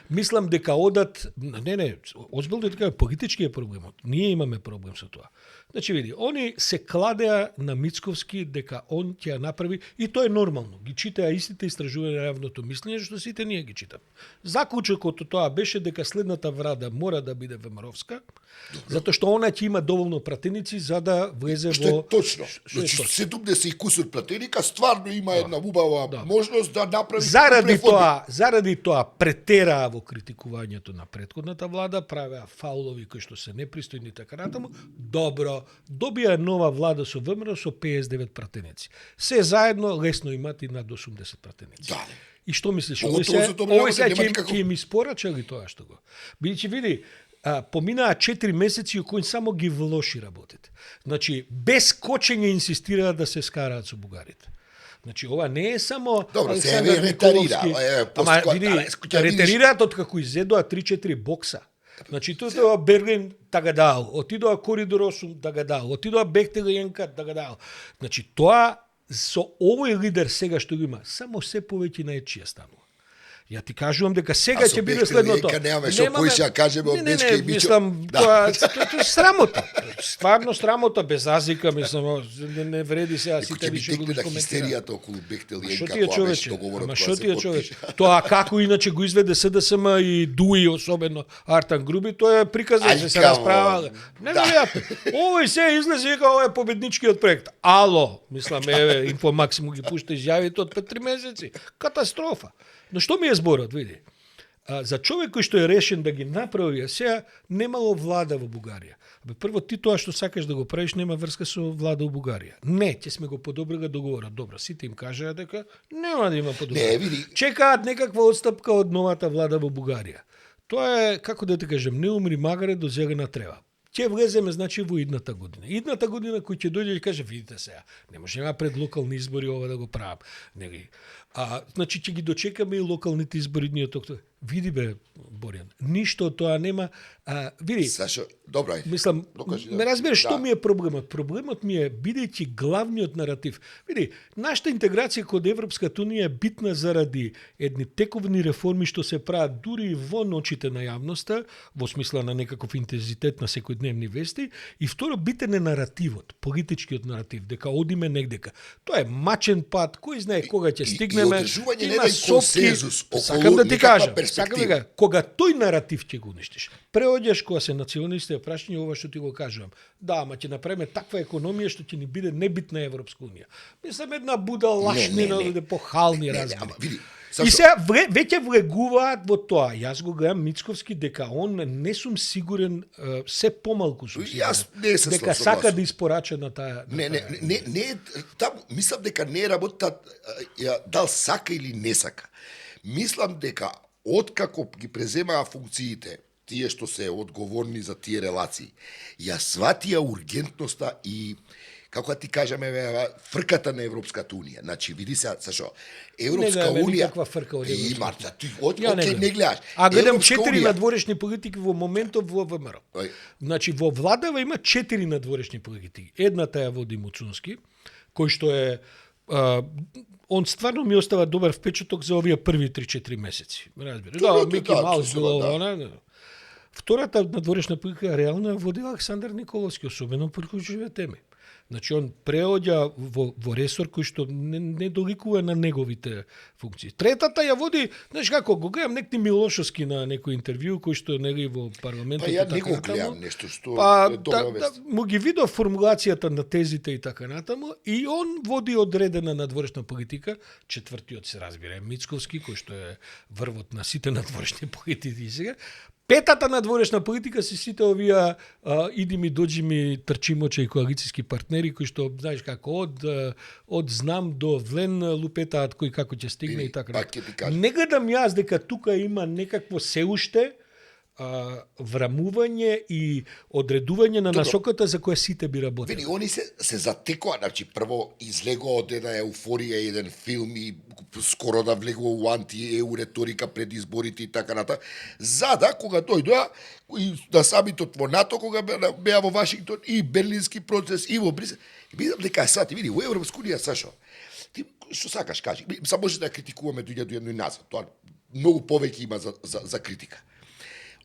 Мислам дека одат, не, озбилно дека политички е проблемот. Ние имаме проблем со тоа. Значи види, они се кладеа на Мицковски дека он ќе ја направи и тоа е нормално. Ги читаа истите истражувања на јавното мислење што сите ние ги читаме. Заклучокот од тоа беше дека следната влада мора да биде ВМРО-вска, затоа што она ќе има доволно пратеници за да влезе во... Што е точно. Значи 70 и кусур пратеника стварно има една убава можност да направи... Заради тоа претераа во критикувањето на претходната влада, правеа фаулови кои што се непристојни и така натаму. Добро, добија нова влада со ВМРО со 59 пратеници. Се заедно лесно имат и над 80 пратеници. Да. И што мислиш, Овој се ќе ми испорачали тоа што го? Бидејќи види, поминаа 4 месеци у кои само ги влоши работите. Значи, без кочење инсистираат да се скараат со бугарите. Значи, ова не е само Добро, се Александар ретарира. Ама, види, ретарираат од како изедоа 3-4 бокса. Значи, тоа Берлин тагадал, отидоа Коридор 8 тагадал, отидоа Бехтел Јенка тагадал. Значи, тоа со овој лидер сега што го има, само се повеќе наечија станува. Ја ти кажувам дека сега ќе биде следното. Немаме што кој ќе кажеме од Бечка и Бичо. Мислам, тоа е срамота. Стварно срамота, без разлика, мислам, не вреди сега сите више го коментира. Хистеријата околу Бехтел и Што Јенка, ти е, тоа беше човече? договорот Ама која што се ти е, потпиша. човече? Тоа како иначе го изведе СДСМ и ДУИ, особено Артан Груби, тоа е приказа се расправа. Неверојатно. Овој се излезе дека ова е победничкиот проект. Ало, мислам, еве, Инфо Максимум ги пушта изјавите од 3 месеци. Катастрофа. Но што ми е зборот, види? За човек кој што е решен да ги направи, сега немало влада во Бугарија. Прво, ти тоа што сакаш да го правиш нема врска со влада во Бугарија. Не, ќе сме го подобрили договорот. Добро, сите им кажаа дека нема да има подобрено. Не, види. Чекаат некаква отстапка од новата влада во Бугарија. Тоа е, како да ти кажем, не умри магаре до зелена трева. Ќе влеземе, значи, во идната година. Идната година кој ќе дојде и каже, видите сега, не можеме пред локални избори ова да го правам. Значи, ќе ги дочекаме и локалните избори ние тој. Види бе, Борјан, ништо од тоа нема. Види, Сашо, добро е. мислам, ме разбираш што ми е проблемот? Проблемот ми е, бидејќи главниот наратив. Види, нашата интеграција код Европската унија е битна заради едни тековни реформи што се прават дури и во очите на јавноста, во смисла на некаков интензитет на секојдневни вести, и второ битен е наративот, политичкиот наратив, дека одиме негдека. Тоа е мачен пат, кој знае кога ќе стигнеме. И одржување на еден консензус Сакам да ти кажам, перспектива. кога тој наратив ќе го уништиш, преоѓаш кога се националисти прашање ова што ти го кажувам. Да, ама ќе направиме таква економија што ќе ни биде небитна Европска унија. Мислам една будалашнина да похални разбори. И сега веќе влегуваат во тоа. Јас го гледам Мицковски дека он не сум сигурен, се помалку сум сигурен, дека сака да испорача на таа. Не, таму мислам дека не работа дал сака или не сака. Мислам дека откако ги преземаа функциите, тие што се одговорни за тие релации, ја сватија ургентноста и како да ти кажеме, фрката на Европската унија. Значи, види се, Сашо, Европска унија има, окей, не гледаш. А гледам 4 надворешни политики во моментов во ВМРО. Значи, во владава има 4 надворешни политики. Едната ја води Муцунски, кој што е он стварно ми остава добар впечаток за овие први 3-4 месеци. Разбираш? Да, Мики Маус било она. Втората надворешна политика реално ја води Александар Николовски, особено по ключови теми. Значи он преоѓа во ресор кој што не доликува на неговите функции. Третата ја води, знаеш како, го гледам некти Милошовски на некој интервју кој што нели во парламентот. Па ја не го гледам нешто што е добра вест. Му ги видов формулацијата на тезите и така натаму и он води одредена надворешна политика, четвртиот се разбира Мицковски кој што е врвот на сите надворешни политики сега. Петата надворешна политика се сите овие иди ми, доđи ми, трчимоче и коалицијски партнери кои што, знаеш како, од знам до влен лупетаат кој како ќе стигне и така. Не гледам јас дека тука има некакво се уште врамување и одредување на насоката за која сите би работели. Види, они се затекоа, значи прво излегоа од една еуфорија еден филм и скоро да влегува у анти-еу реторика пред изборите и така ната, за да кога дојдоа и на самитот во НАТО, кога беа во Вашингтон и Берлински процес и во Брисел, видам дека сати, види, во Европска унија, Сашо, ти што сакаш кажи, са може да критикуваме дојде до едно и назад, тоа многу повеќе има за критика.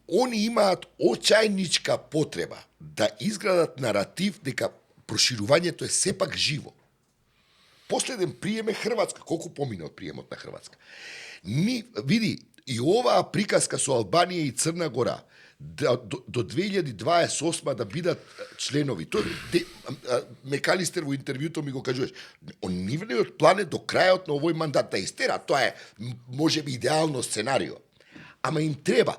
Они имаат очајничка потреба да изградат наратив дека проширувањето е сепак живо. Последен прием е Хрватска. Колку помина од приемот на Хрватска? Види, и оваа приказка со Албанија и Црна Гора до 2028 да бидат членови. Мекалистер во интервјуто ми го кажуваш. Нивниот план е до крајот на овој мандат да истера. Тоа е можеби идеално сценарио. Ама им треба.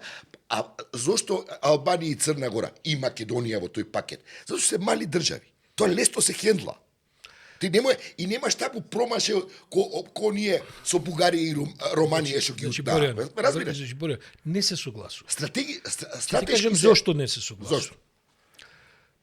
А зошто Албанија и Црна Гора и Македонија во тој пакет? Зашто се мали држави. Тоа лесно се хендла. Ти немаш такво промаше ко ние со Бугарија и Романија што ги разбираш? Не се согласувам. Стратешки кажам зошто не се согласувам. Зошто?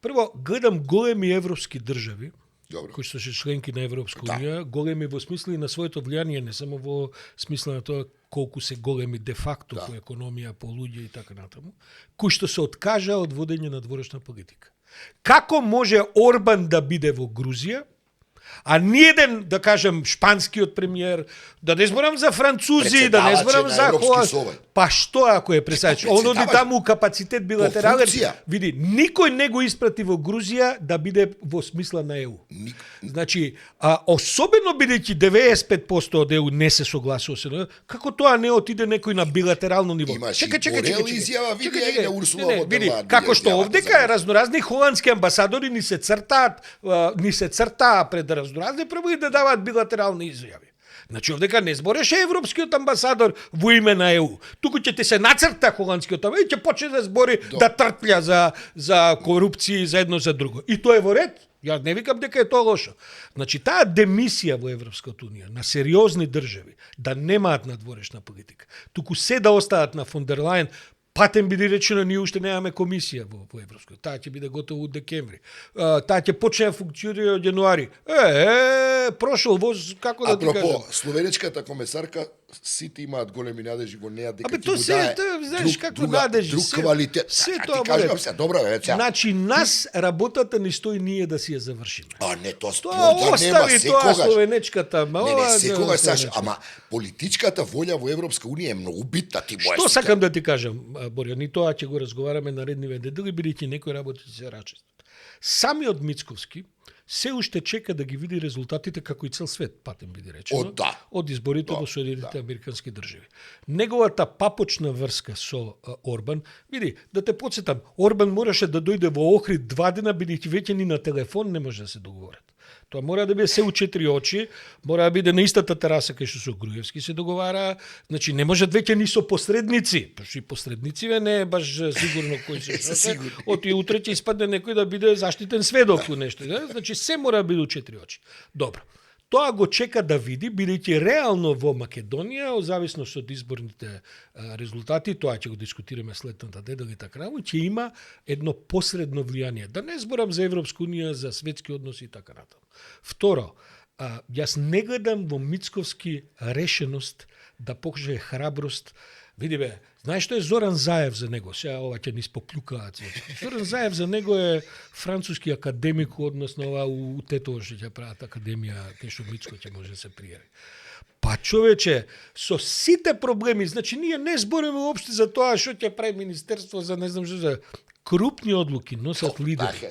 Прво, гледам големи европски држави, Добро. кои што се членки на Европска унија, големи во смисла и на своето влијание, не само во смисла на тоа колку се големи де факто по економија, по луѓе и така натаму, кои што се откажа од водење на дворешна политика. Како може Орбан да биде во Грузија, а ниеден, да кажем, шпанскиот премиер, да не зборам за французи, да не зборам за па што ако е председател? Он оди таму капацитет билатерален. Види, никој не го испрати во Грузија да биде во смисла на ЕУ. Значи, особено бидејќи 95% од ЕУ не се согласува со него, како тоа не отиде некој на билатерално ниво? Чекај. Види, како што овдека е разноразни холандски амбасадори ни се цртаа пред разноразни први да даваат билатерални изјави. Значи овдека не збореше европскиот амбасадор во име на ЕУ. Туку ќе се нацрта холандскиот амбасадор и ќе почне да збори да тртља за корупција за едно за друго. И тоа е во ред. Јас не викам дека е тоа лошо. Значи таа демисија во Европската унија на сериозни држави да немаат надворешна политика, туку се да остават на фон дер Лајен. Патем биде речено, ние уште немаме комисија во Европското. Таа ќе биде готово од декември. Таа ќе почне да функционира од јануари. Прошол воз, како да ти кажам. Апропо, словенечката комесарка, сите имаат големи надежи во неа дека ти му дае друг квалитет. Се тоа ти кажам се, добро е. Значи нас работата ни стои ние да си ја завршиме. Не, тоа нема секогаш. Словенечката, не, секогаш, Саша, ама политичката волја во Европска унија е многу битна, ти можеш. Што сакам да ти кажам, Борјо, ни тоа ќе го разговараме наредниве недели, бидејќи некои работи се рачестат. Самиот Мицковски се уште чека да ги види резултатите како и цел свет, патем биде речено, од изборите во Соединетите Американски држави. Неговата папочна врска со Орбан, види, да те подсетам, Орбан мораше да дојде во Охрид 2 дена, бидејќи веќе ни на телефон не може да се договорат. Тоа мора да биде се у 4 очи, мора да биде на истата тераса кај што со Груевски се договара, значи не може веќе ни со посредници, пошто и посреднициве не е баш сигурно кој се оти утре ќе испадне некој да биде заштитен сведок у нешто, значи се мора да биде у 4 очи. Добро. Тоа го чека да види, бидејќи реално во Македонија, зависност од изборните резултати, тоа ќе го дискутираме следната недела и така натаму, ќе има едно посредно влијание. Да не зборам за Европска унија, за светски односи и така натаму. Второ, јас не гледам во Мицковски решеност да покаже храброст. Види бе, знаеш што е Зоран Заев за него? Сега ова ќе ни споплюкаат. Зоран Заев за него е француски академик, односно ова у Тетово што ќе прават академија, кај што Мицко ќе може да се пријави. Па човече, со сите проблеми, значи ние не збориме уопште за тоа што ќе прави министерство за не знам што за крупни одлуки носат лидери.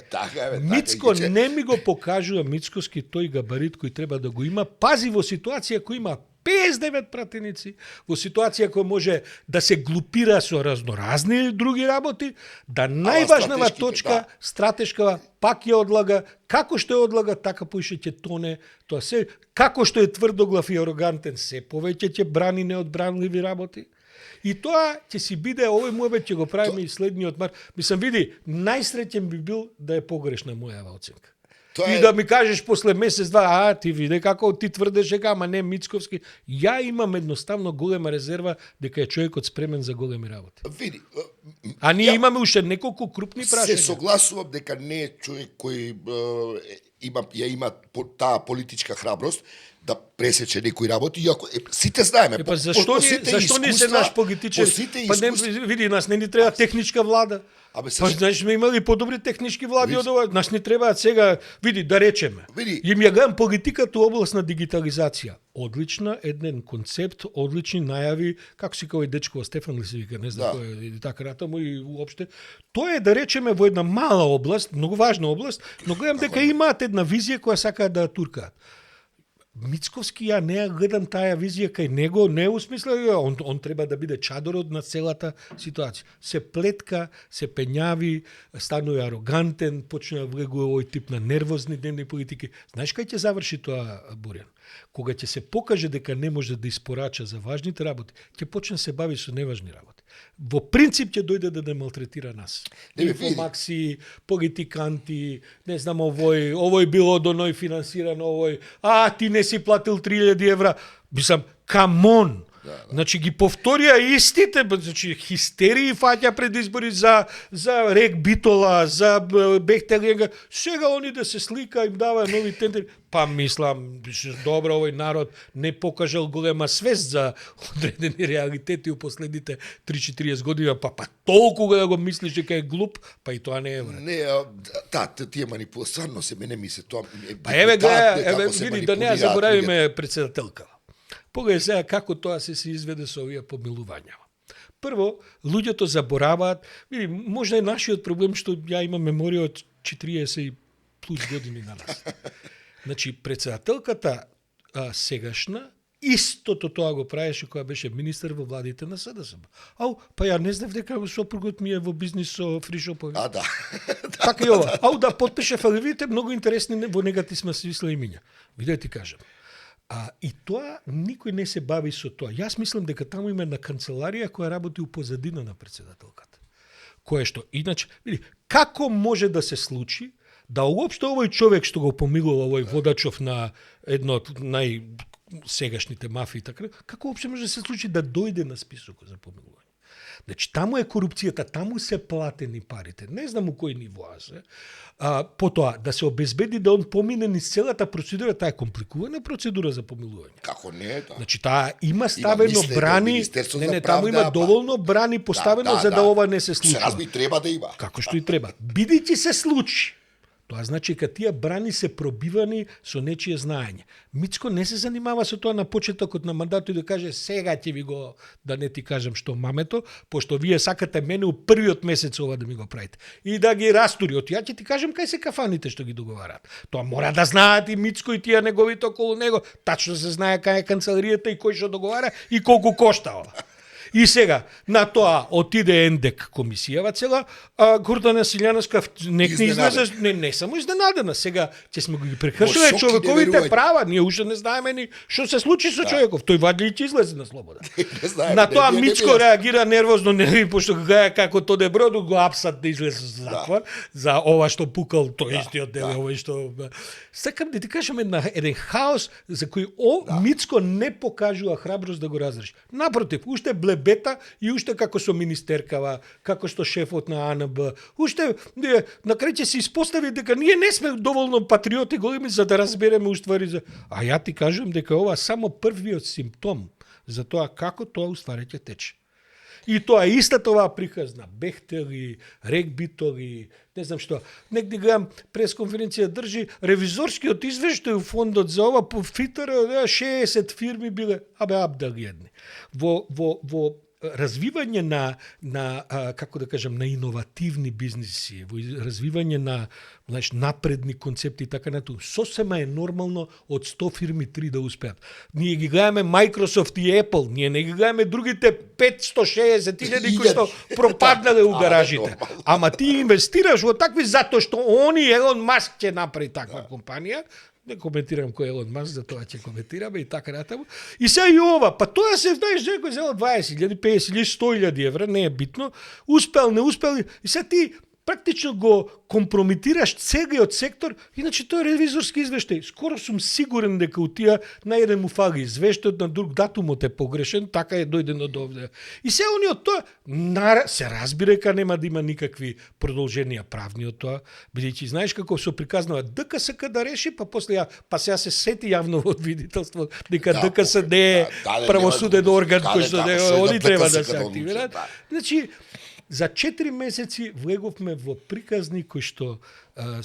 Мицко иначе... не ми го покажува Мицковски тој габарит кој треба да го има. Пази во ситуација кој има 59 пратеници, во ситуација која може да се глупира со разноразни други работи, да најважнава точка, стратешкава, пак ја одлага, како што ја одлага, така поише ќе тоне, тоа се, како што е тврдоглав и арогантен, се повеќе ќе брани неодбранливи работи. И тоа ќе си биде, овој муабет ќе го правиме и следниот март. Мислам, види, најсреќен би бил да е погрешна мојава оценка. И да ми кажеш после месец-два, ти виде како ти тврдеш дека, ама не Мицковски. Ја имам едноставно голема резерва дека е човекот спремен за големи работи. Види, а ние имаме уште неколку крупни прашања. Се согласувам дека не е човек кој има таа политичка храброст да пресече некои работи, иако сите знаеме. Зашто не се наш политичар? Види, нас не ни треба техничка влада. Значи сме имали подобри технички влади од ова. Нас не требаат сега, види, да речеме. Им ја гледам политиката во област на дигитализација. Одлична, еден концепт, одлични најави, како си кај дечко Стефан ли се вика, не знам кој е така натаму и уопште. Тоа е да речеме во една мала област, многу важна област, но гледам дека имаат една визија која сакаат да ја туркаат. Мицковски ја не ја гледам таа визија кај него, не усмисля, он треба да биде чадорот на целата ситуација. Се плетка, се пењави, станува арогантен, почне да влегува овој тип на нервозни дневни политики. Знаеш кај ќе заврши тоа, Борјан? Кога ќе се покаже дека не може да испорача за важните работи, ќе почне се бави со неважни работи. Во принцип ќе дојде да малтретира нас. Инфомакси, политиканти, не знам овој било до ној финансиран, овој, ти не си платил 3000 евра. Мислам, камон! Значи ги повторија истите, значи хистерии фаќа пред избори за Рек Битола, за Бехтеленга. Сега они да се слика, им дава нови тендери. Па мислам, добро, овој народ не покажал голема свест за одредени реалитети у последните 3-40 години, па толку да го мислиш дека е глуп, па и тоа не е вред. Не, тие манипулационно се мене ми се тоа. Па еве види, да не ја заборавиме председателка. Погледај сега како тоа се изведе со овие помилувања. Прво, луѓето забораваат, види, можда е нашиот проблем што ја имам меморија од 40 и плюс години на нас. Значи, председателката сегашна, истото тоа го правеше кога беше министер во владите на СДСМ. Па ја не знав дека сопругот ми е во бизнис со фришопови. Да. Така и ова. Да потпише фаливите, многу интересни во негатив смисла имиња. Виде ти кажам. И тоа, никој не се бави со тоа. Јас мислам дека таму има една канцеларија која работи у позадина на председателката. Кое што, иначе, види, како може да се случи да уопшто овој човек што го помилува овој водачов на едно од најсегашните мафии, така, како уопшто може да се случи да дојде на списокот за помилување? Значи, таму е корупцијата, таму се платени парите. Не знам у кој нивоа се. Потоа, да се обезбеди да он помине низ целата процедура, таа е компликувана процедура за помилување. Како не е тоа? Значи, таа има ставено брани, таму има доволно брани поставено за да ова не се случи. Се разби треба да има. Како што и треба. Бидејќи се случи. Тоа значи дека тие брани се пробивани со нечие знаење. Мицко не се занимава со тоа на почетокот на мандатот и да каже сега ќе ви го, да не ти кажам што мамето, пошто вие сакате мене у првиот месец ова да ми го правите. И да ги растури. Ја ќе ти кажам кај се кафаните што ги договарат. Тоа мора да знаат и Мицко и тие неговите околу него. Тачно се знае кај е канцеларијата и кој што договара и колку кошта ова. И сега, на тоа отиде ендек комисијава цела, Гордана Силјановска не излезе, не само изненадена, сега ќе сме ги прекршиле човековите права, ние уште не знаеме ни што се случи со човеков, тој вади ќе излезе на слобода. На тоа Мицко реагира нервозно, пошто гледа како Тоде Броду го апсат да излезе за затвор, за ова што пукал тој истиот дел, ова што... Сакам да ти кажам еден хаос за кој Мицко не покажува храброст да го разреши. Напротив, уште блебета и уште како со министеркава, како што шефот на АНБ, уште на крај ќе се испостави дека ние не сме доволно патриоти големи за да разбереме уствари за... А ја ти кажам дека ова само првиот симптом за тоа како тоа уствари ќе тече. И тоа истата оваа приказна, Бехтели, Рек Битоли, не знам што. Негде гледам пресконференција држи ревизорскиот извештај у фондот за ова по ФИТР 60 фирми биле абдали едни. Во развивање како да кажам, на иновативни бизниси, во развивање на напредни концепти и така натаму, сосема е нормално од 100 фирми 3 да успеат. Ние ги гледаме Microsoft и Apple, ние не ги гледаме другите 560.000 кои што пропаднале у гаражите. Ама ти инвестираш во такви затоа што они, Елон Маск ќе направи таква компанија. Не коментирам кој е Елон Маск, за тоа ќе коментираме и така натаму. И сега и ова, па тоа се, знаеш, некој зела 20.000, 50.000, 100.000 евра, не е битно, успел, не успел, и сега ти практично го компромитираш целиот сектор, иначе тој ревизорски извештај. Скоро сум сигурен дека у тие на еден му фали извештајот, на друг датумот е погрешен, така е дојден од овде. И сега они од тоа се разбира дека нема да има никакви продолженија правни од тоа, бидејќи знаеш како се приказнува ДКСК да реши, па после сега се сети јавно во видителство дека ДКС не е правосуден орган кој што они треба да се активираат. Значи за 4 месеци влеговме во приказни кои што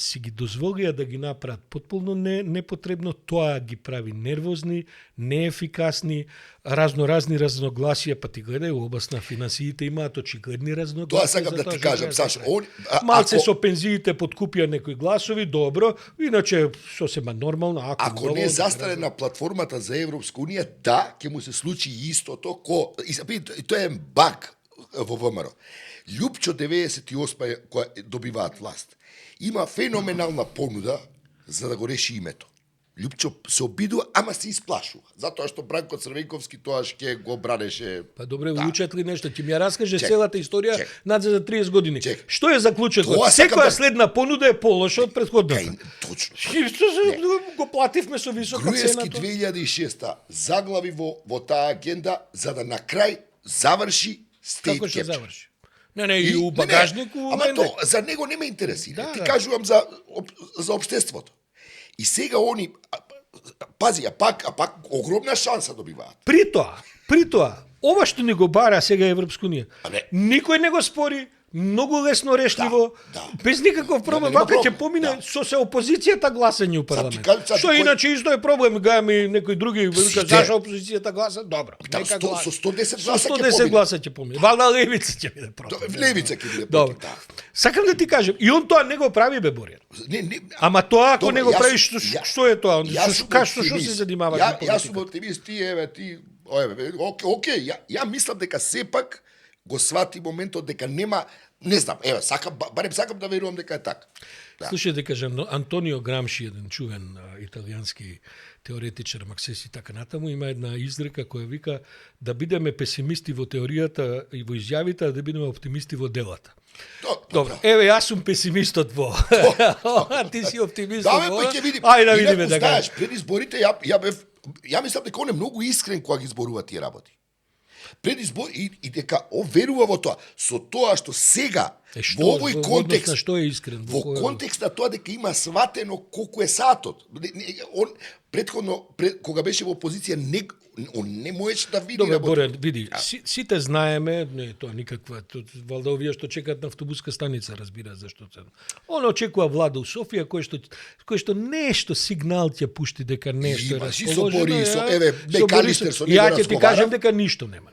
си ги дозволија да ги направат потполно непотребно, тоа ги прави нервозни, неефикасни, разноразни разногласија, па ти гледај во област на финансиите имаат очигледни разногласија. Тоа сакам да ти кажам, Сашо. Малце со пензиите подкупија некои гласови, добро, иначе сосема нормално. Ако не застане на платформата за Европска унија, да, ќе му се случи истото, и тоа е баг во ВМРО. Лјупчо 98 која добиваат власт. Има феноменална понуда за да го реши името. Лјупчо се обидува, ама се исплашува. Затоа што Бранко Црвенковски тоаш ќе го бранеше. Па добре, учат ли нешто? Ти ми ја раскаже целата историја надзе за 30 години. Што е заклучокот? Секоја следна понуда е полоша од претходната. Точно. Го плативме со висока цена. Груевски 2006 заглави во таа агенда за да на крај заврши стейт како што кепчер. заврши? Не, и у багажник, ама то за него не ме интересира. Ти кажувам за општеството. И сега они пази, а пак огромна шанса добиваат. При тоа, ова што ни го бара сега Европска унија, никој не го спори, многу лесно решливо, без никаков проблем. Вака ќе помине со се опозицијата гласање у парламент. Што иначе исто е проблем, гајаме некои други, зашо опозицијата гласа, добро. Нека гласа. Со 110 гласа ќе помине. 110 гласа ќе помине. Валда левица ќе биде против. Левица ќе биде против. Сакам да ти кажам, и он тоа не го прави, бе, Борјан. Ама тоа ако не го прави, што е тоа? Што се занимава со политика? Јас сум оптимист, окей, ја мислам дека сепак го свати моментот дека нема, не знам, барем сакам да верувам дека е така. Слушај да кажам, Антонио Грамши, еден чувен италијански теоретичар, марксист и така натаму, има една изрека која вика да бидеме песимисти во теоријата и во изјавите, а да бидеме оптимисти во делата. Добро. Еве, јас сум песимистот во. Ти си оптимист во. Да, ќе видиме. Ајде да видиме дека. Знаеш, пред изборите ја мислам дека он е многу искрен кога ги зборува тие работи. Пред избор и дека верува во тоа. Со тоа што сега во овој контекст, што е искрен, во контекст на тоа дека има сватено колку е сатот. Он претходно кога беше во опозиција он не можеше да види. Добре, Борјан, види, сите знаеме, не е тоа никаква, валда овие што чекаат на автобуска станица разбира зашто се. Он очекува влада у Софија кој што нешто сигнал ќе пушти дека нешто е расположено. Еве, Бекалистер со него разговара. Ја ќе ти кажам дека ништо нема.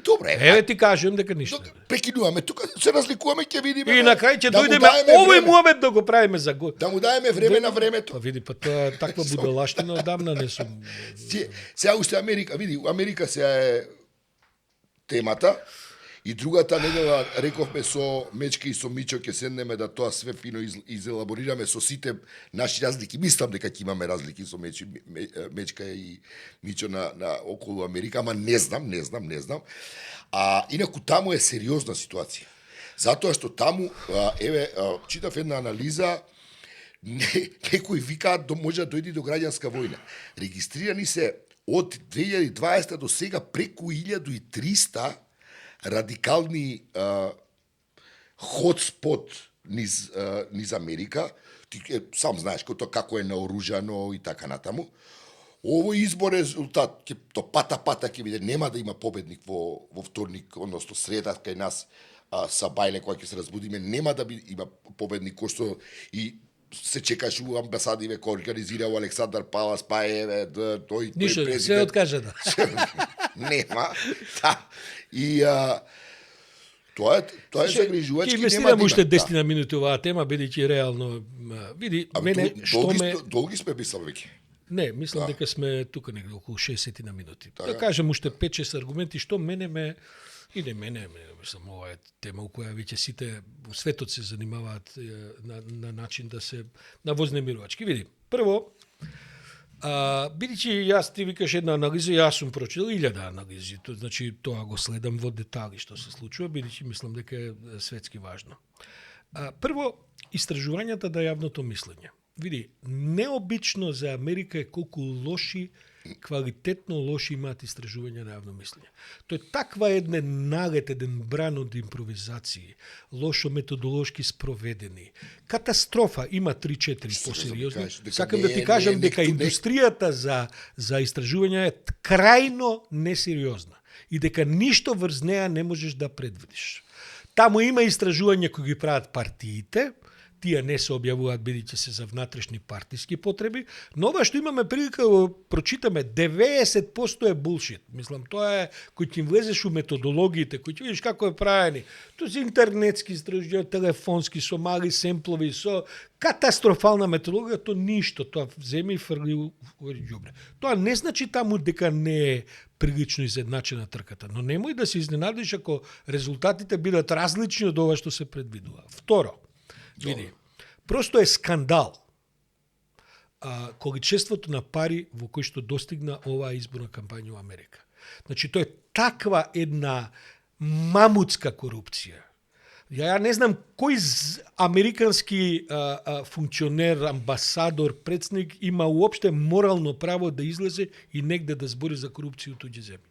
Добре. Еве ти кажам дека ништо нема. Прекинуваме, тука се разликуваме, ќе видиме. И на крај ќе дојдеме овој момент да го правиме за год. Да му даеме време на времето. Па види, па тоа таква будалаштина одамна не сум. Сега уште Америка, види, Америка сега е темата. И другата недела рековме со Мечка и со Мичо ќе седнеме да тоа све фино изелаборираме со сите наши разлики. Мислам дека ќе имаме разлики со Мечка и Мичо на околу Америка, ама не знам. Инаку таму е сериозна ситуација. Затоа што таму, читав една анализа, некои викаат може да дојде до граѓанска војна. Регистрирани се од 2020 до сега преку 1300 радикални хотспот низ Америка. Ти сам знаеш како е наоружано и така натаму. Овој избор резултат то пата ќе биде, нема да има победник во вторник, односно среда кај нас са бајле кога ќе се разбудиме, нема да има победник кој што и се чекаш у амбасадиве кој организирал Александар Палас, па еве тој ништо, се откажа да. Нема. Да. И тоа е загрижувачки, ќе нема инвестирам да уште има. 10 на минути оваа тема, бидејќи реално види мене што ме Долги сме мислам веќе. не, мислам дека сме тука негде околу 60 на минути. Да кажем уште 5-6 аргументи што мене мислам ова е тема у која веќе сите во светот се занимаваат на начин да се на вознемирувачки. Види, прво бидејќи јас ти викаш една анализа, јас сум прочитал 1000 анализи, значи тоа го следам во детали што се случува, бидејќи мислам дека е светски важно. Прво, истражувањата да јавното мислење. Види, необично за Америка е колку лоши, квалитетно лоши имаат истражувања на јавно мислење. Тоа е таква еден налет, еден бран од импровизации, лошо методолошки спроведени. Катастрофа, има 3-4 посериозни. Сакам да ти кажам дека индустријата за истражување е крајно несериозна и дека ништо врз неа не можеш да предвидиш. Таму има истражувања кои ги прават партиите, тие не се објавуваат бидејќи се за внатрешни партиски потреби, но ова што имаме прилика да прочитаме 90% е булшит. Мислам, тоа е кој ќе влезеш у методологиите, кој ќе видиш како е правени. Тоа се интернетски истражувања, телефонски, со мали семплови, со катастрофална методологија, тоа ништо, тоа земи и фрли у ѓубре. Тоа не значи таму дека не е прилично изедначена трката, но немој да се изненадиш ако резултатите бидат различни од ова што се предвидува. Второ, види, просто е скандал количеството на пари во кој што достигна оваа изборна кампања во Америка. Значи, тоа е таква една мамутска корупција. Ја не знам кој американски функционер, амбасадор, председник има уопште морално право да излезе и негде да збори за корупција у туѓи земји.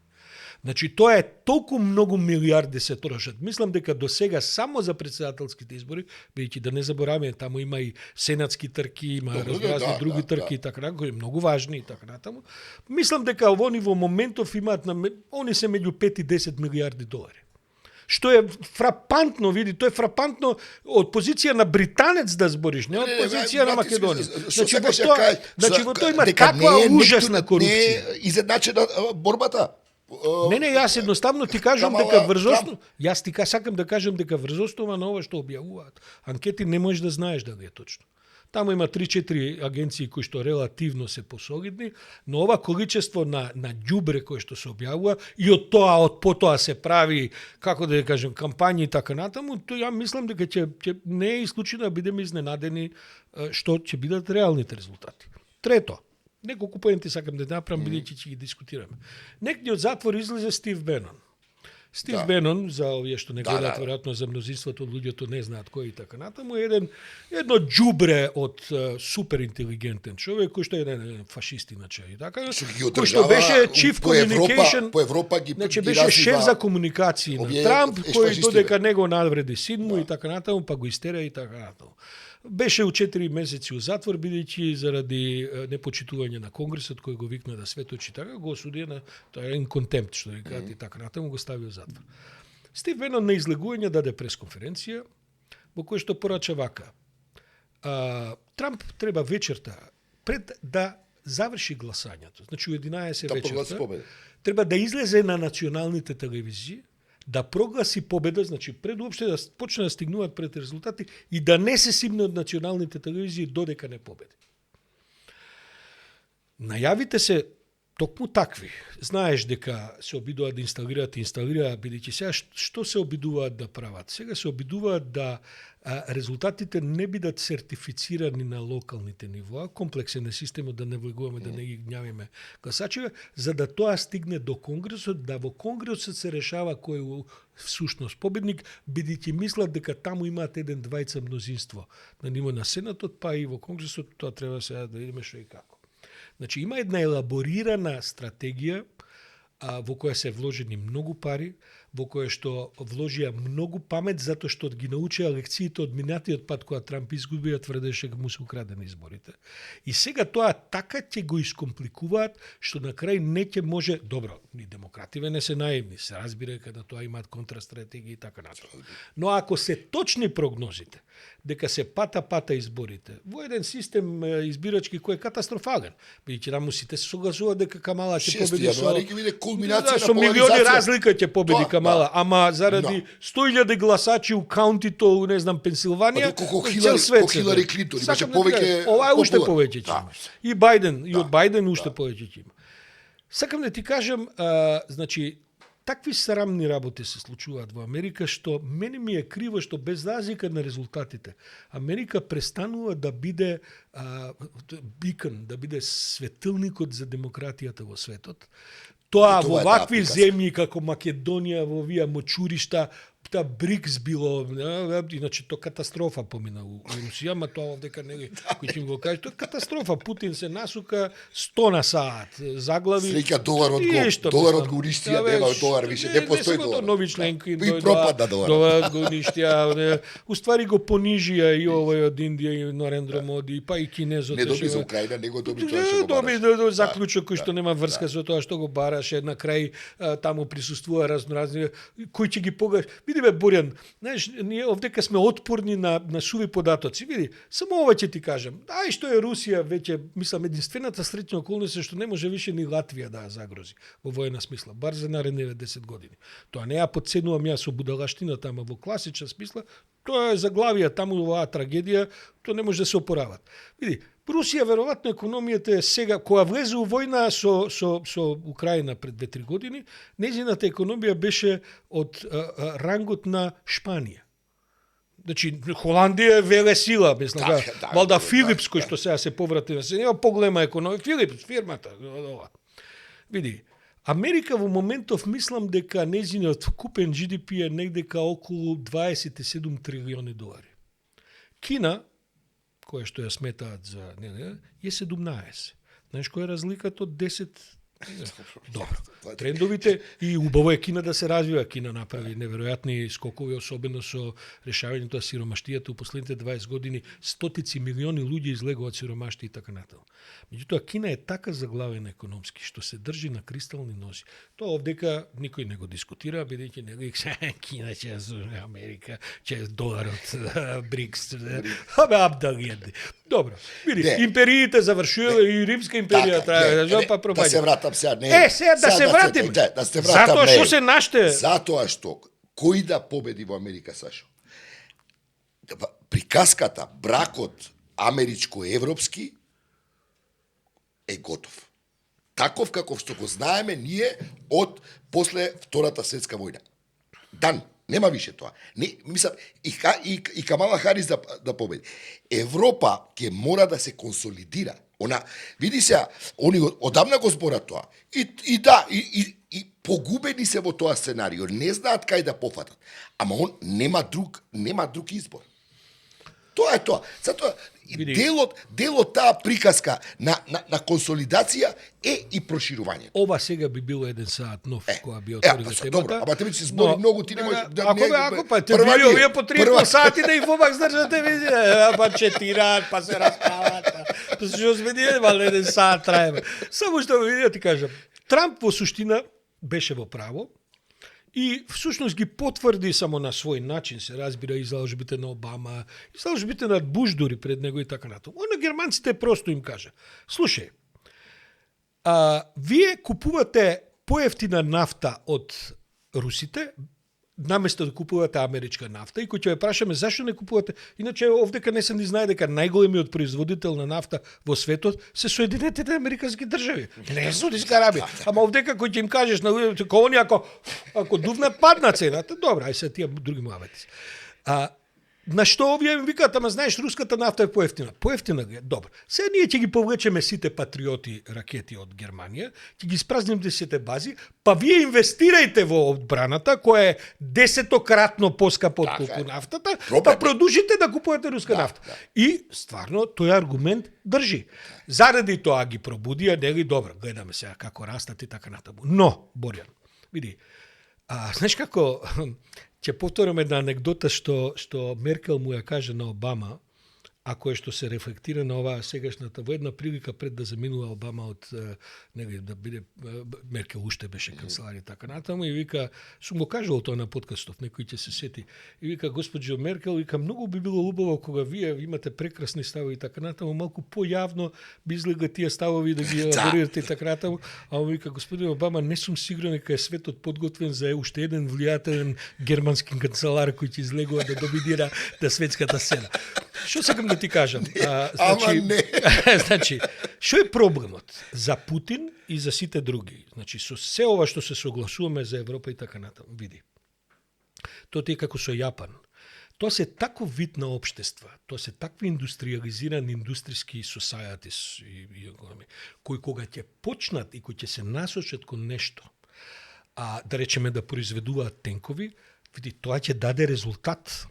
Значи, тоа е толку многу милиарди се трошат. Мислам дека до сега само за председателските избори, бидејќи да не забораваме, таму има и сенатски трки, има разни други трки и така, кои многу важни и така натаму. Мислам дека они во моментов имаат они се меѓу 5 и 10 милиарди долари. Што е фрапантно, види, тоа е фрапантно од позиција на британец да збориш, не од позиција на Македонија. Значи во тоа има таква ужасна корупција. Не е изедначена борбата. Не, јас едноставно ти кажам дека врз јас ти сакам да кажам дека врз основа на ова што објавуваат анкети не можеш да знаеш дали е точно. Таму има 3-4 агенции кои што релативно се посолидни, но ова количество на ѓубре кој што се објавува и од потоа се прави, како да кажем, кампањи и така натаму, тоа ја мислам дека ќе не е исклучено да бидеме изненадени што ќе бидат реалните резултати. Трето, неколку поенти сакам да направам, бидејќи ќе ги дискутираме. Некој од затвор излезе Стив Бенон. Стив Бенон, за овие што не гледаат, веројатно за мнозинството од луѓето не знаат кој и така натаму, едно џубре од супер интелигентен човек, кој што е еден фашист иначе и така, кој што беше chief communication, по Европа ги значи беше шеф за комуникации на Трамп, кој додека него навреди син му и така натаму, па го истера и така натаму. Беше у 4 месеци у затвор, бидејќи заради непочитување на Конгресот, кој го викна да светочи така, го осудија на тоа контемпт, што ви кажат и така натаму, го стави у затвор. Стив Бенон на излегување даде пресконференција, во која што порача вака. Трамп треба вечерта, пред да заврши гласањето, значи у 11 вечерта, треба да излезе на националните телевизии, да прогласи победа, значи пред уопште да почне да стигнуваат пред резултати и да не се симне од националните телевизии додека не победи. Најавите се токму такви. Знаеш дека се обидуваат да инсталираат, бидејќи сега што се обидуваат да прават? Сега се обидуваат да резултатите не бидат сертифицирани на локалните нивоа, комплексен е системот да не влегуваме, да не ги гнјавиме гласачиве, за да тоа стигне до Конгресот, да во Конгресот се решава кој е всушност победник, бидејќи мислат дека таму имаат еден двајца мнозинство на ниво на Сенатот, па и во Конгресот тоа треба сега да видиме што и како. Значи има една елаборирана стратегија во која се вложени многу пари, во кое што вложија многу памет затоа што ги научија лекциите од минатиот пат кога Трамп изгубија, тврдеше дека му се украдени изборите. И сега тоа така ќе го искомпликуваат што на крај не ќе може, добро, ни демокративе не се наивни, се разбира дека на тоа имаат контрастратегии и така натаму. Но ако се точни прогнозите дека се пата изборите во еден систем избирачки кој е катастрофален, бидејќи таму сите се согласуваат дека Камала ќе победи со милиони разлика ќе победи Камала, ама заради 100.000 гласачи у каунтито, не знам, Пенсилванија, цел свет се. Хилари Клинтон имаше повеќе. Ова е уште повеќе ќе има. И Бајден, и од Бајден уште повеќе ќе има. Сакам да ти кажам, значи, такви срамни работи се случуваат во Америка, што мене ми е криво што без разлика на резултатите, Америка престанува да биде бикон, да биде светилникот за демократијата во светот. Тоа во вакви земји како Македонија, во овие мочуришта, та БРИКС било, иначе то катастрофа помина у Русија, ма тоа овдека не кој ќе го каже, тоа катастрофа, Путин се насука 100 на саат, заглави. Среќа доларот го уништија, нема долар више, не постои долар. Нови членки и пропадна доларот го уништија, уствари го понижија и овој од Индија и Нарендра Моди, па и кинезот. Не доби за Украина, него доби тоа што го бараш. Доби заклучок кој што нема врска со тоа што го бараше, на крај таму присуствува разноразни кои ќе ги погаш. Види бе, Борјан, знаеш, ние овдека сме отпорни на суви податоци. Види, само ова ќе ти кажам. Ај што е Русија веќе, мислам, единствената среќна околност е што не може више ни Латвија да ја загрози во воена смисла, бар за наредните 10 години. Тоа не ја подценувам јас со будалаштината, ама во класична смисла, тоа е заглавија таму оваа трагедија, тоа не може да се опорават. Види, Русија веројатно економијата е сега, кога влезе у војна со Украина пред 2-3 години, нејзината економија беше од рангот на Шпанија. Значи, Холандија е веле сила, мислам, валда Филипс, кој што сега се поврати на се, нема поголема економија, Филипс, фирмата. Види, Америка во моментов мислам дека нејзиниот купен GDP е негдека околу 27 трилиони долари. Кина, која што ја сметаат за е 17. Знаеш која е разликата од 10? Добро. Трендовите и убаво е Кина да се развива. Кина направи неверојатни скокови, особено со решавањето на сиромаштијата у последните 20 години. Стотици милиони луѓе излегува од сиромаштија и така натаму. Меѓутоа Кина е така заглавена економски што се држи на кристални нози. Тоа овдека никој не го дискутира, бидејќи него Кина ќе ја Америка, ќе доларот, БРИКС. Абе абдалијади. Добро. Види, империите завршува и Римска империја трае, па пропаѓа. Да се вратам сега, не. Сега да се вратиме. Да се вратам. Затоа што се наште. Затоа што кој да победи во Америка, Сашо? Приказката, бракот америчко-европски е готов. Таков каков што го знаеме ние од после Втората светска војна. Нема више тоа. Не, мислам, и Камала Харис да победи. Европа ќе мора да се консолидира. Види се, они одамна го зборат тоа. И погубени се во тоа сценарио. Не знаат кај да пофатат. Ама он нема друг избор. Тоа е тоа. Затоа делот таа приказка на консолидација е и проширување. Ова сега би било еден саат нов која би отворила темата. Добро, ама тебе се збори многу, ти не можеш да Ако па те били овие по 3 сати да и вобак здржате визија, па четираат, па се распават. Тоа се што сме вале еден саат траеме. Само што види ти кажам, Трамп во суштина беше во право. И всушност ги потврди само на свој начин, се разбира, и заложбите на Обама, и заложбите на Буш дури пред него и така натаму. На германците просто им кажа: слушај, вие купувате поевтина нафта од русите, наместо да купувате америчка нафта, и кој ќе ве прашаме зашто не купувате, иначе овдека не се ни знае дека најголемиот производител на нафта во светот се Соединетите американски држави. Не Саудитска Арабија. Ама овдека кој ќе им кажеш на луѓето, они ако дувнат падна цената, добра, ај се тие други муавети. На што овие им викаат, ама знаеш, руската нафта е поевтина. Поевтина е, добро. Сега ние ќе ги повлечеме сите патриоти ракети од Германија, ќе ги спразниме сите бази, па вие инвестирајте во одбраната, која е 10-кратно поскапа од колку нафтата, па продолжите да купувате руска нафта. И стварно тој аргумент држи. Заради тоа ги пробудија, нели, добро, гледаме сега како растат и така натаму. Но, Борјан, види, Знаеш како, ќе повторам една анегдота што Меркел му ја каже на Обама, а кое што се рефлектира на оваа сегашната во една прилика пред да заминува Обама од да биде Меркел уште беше канцелар и така натаму, и вика, сум го кажал тоа на подкастов, некој ќе се сети. И вика, госпоđo Меркел, вика, многу би било убаво кога вие имате прекрасни ставови и така натаму, малку појавно би излега тие ставови да ги елаборирате и така натаму. А он вика, господин Обама, не сум сигурен дека е светот подготвен за уште еден влијателен германски канцелар кој ќе излегува да доминира на светската сцена. Што сакам да ти кажам? Значи, што е проблемот за Путин и за сите други? Значи, со се ова што се согласуваме за Европа и така натаму, види. Тоа е како со Јапан. Тоа се тако вид на општества, тоа се такви индустриализирани индустријски societies и економи, кои кога ќе почнат и кои ќе се насочат кон нешто, да речеме да произведуваат тенкови, види, тоа ќе даде резултат.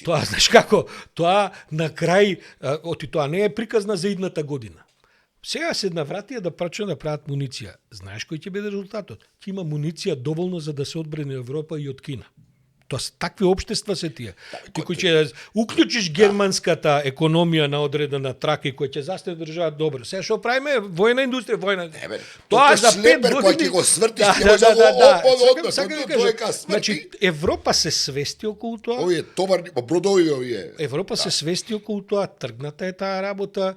Тоа, знаеш како, тоа на крај, тоа не е приказна за идната година. Сега се навратија да почнат да прават муниција. Знаеш кој ќе биде резултатот? Ќе има муниција доволно за да се одбрани Европа и од Кина. Тоа се такви општества се тие. Ти кој ќе уклучиш германската економија на одредена трака и кој ќе застане држава добро. Сега што правиме? Војна индустрија, војна. Тоа за 5 години кој ќе го свртиш, ќе може да Значи Европа се свести околу тоа. Овие товарни бродови овие. Европа се свести околу тоа, тргната е таа работа.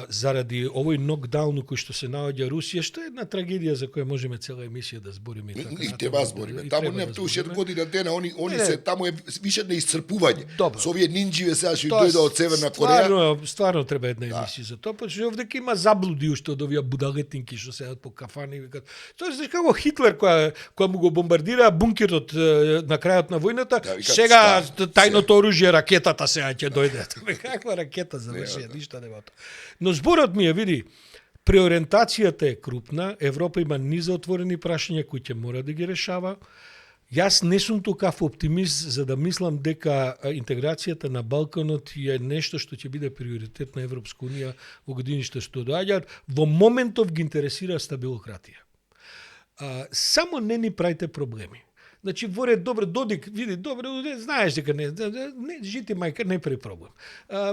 Заради овој нокдаун кој што се наоѓа Русија, што е една трагедија за која можеме цела емисија да збориме. И треба збориме. Таму не уште година дена, они се таму е више на исцрпување. Со овие нинџиве сега што дојдоа од Северна Кореја. Стварно треба една емисија за тоа, пошто овде има заблуди уште од овие будалетинки што седат по кафани и викаат. Тоа е како Хитлер која му го бомбардира бункерот на крајот на војната, сега тајното оружје ракетата сега ќе дојде. Каква ракета заврши, ништо нема тоа. Но зборот ми види, преориентацијата е крупна, Европа има низа отворени прашања кои ќе мора да ги решава. Јас не сум токав оптимист за да мислам дека интеграцијата на Балканот е нешто што ќе биде приоритет на Европска унија во годините што доаѓаат. Во моментов ги интересира стабилократија. Само не ни правите проблеми. Значи, воре, добро, Додик, види, добро, знаеш дека не жити мајка, не прави проблем.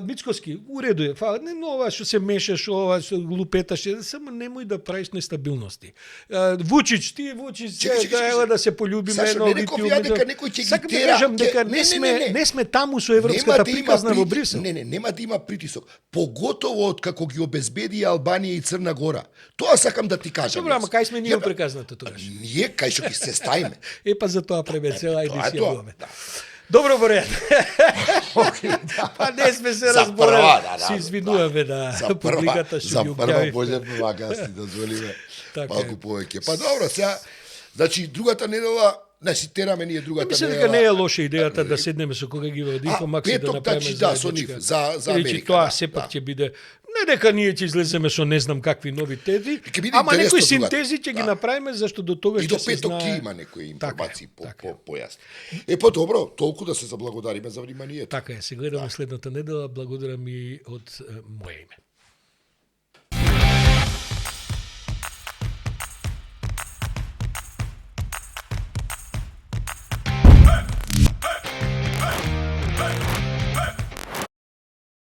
Мицкоски, уреду е, ова што се мешаш, ова што лупеташ, само немој да правиш нестабилности. Вучич, ела да се полюбиме, но сакам да кажам дека не сме таму со европската приказна во Брисел. Нема да има притисок, поготово од како ги обезбеди Албанија и Црна Гора. Тоа сакам да ти кажам. Добро, ама кај сме ние приказната тогаш? Ние кај што ќе се ставиме. За тоа пребе цела едиција буваме. Добро, Борен. Па не сме се разборали. Се извинуваме на публиката што ги објави. За прва Боже помагаси, дозволиме малку повеќе. Па добро, сега, значи другата недела, значи тераме ние другата недела. Мислам дека не е лоша идејата да седнеме со кога ги води Инфомакс и да направиме заедничка. За Америка. Тоа сепак ќе биде. Не дека ние ќе излеземе со не знам какви нови тези, ама некои синтези ќе ги направиме, зашто до тогаш ќе се знае. И до петок ќе има некои информации појасни. По добро, толку да се заблагодариме за вниманието. Така е, се гледаме следната недела, благодарам и од моје име.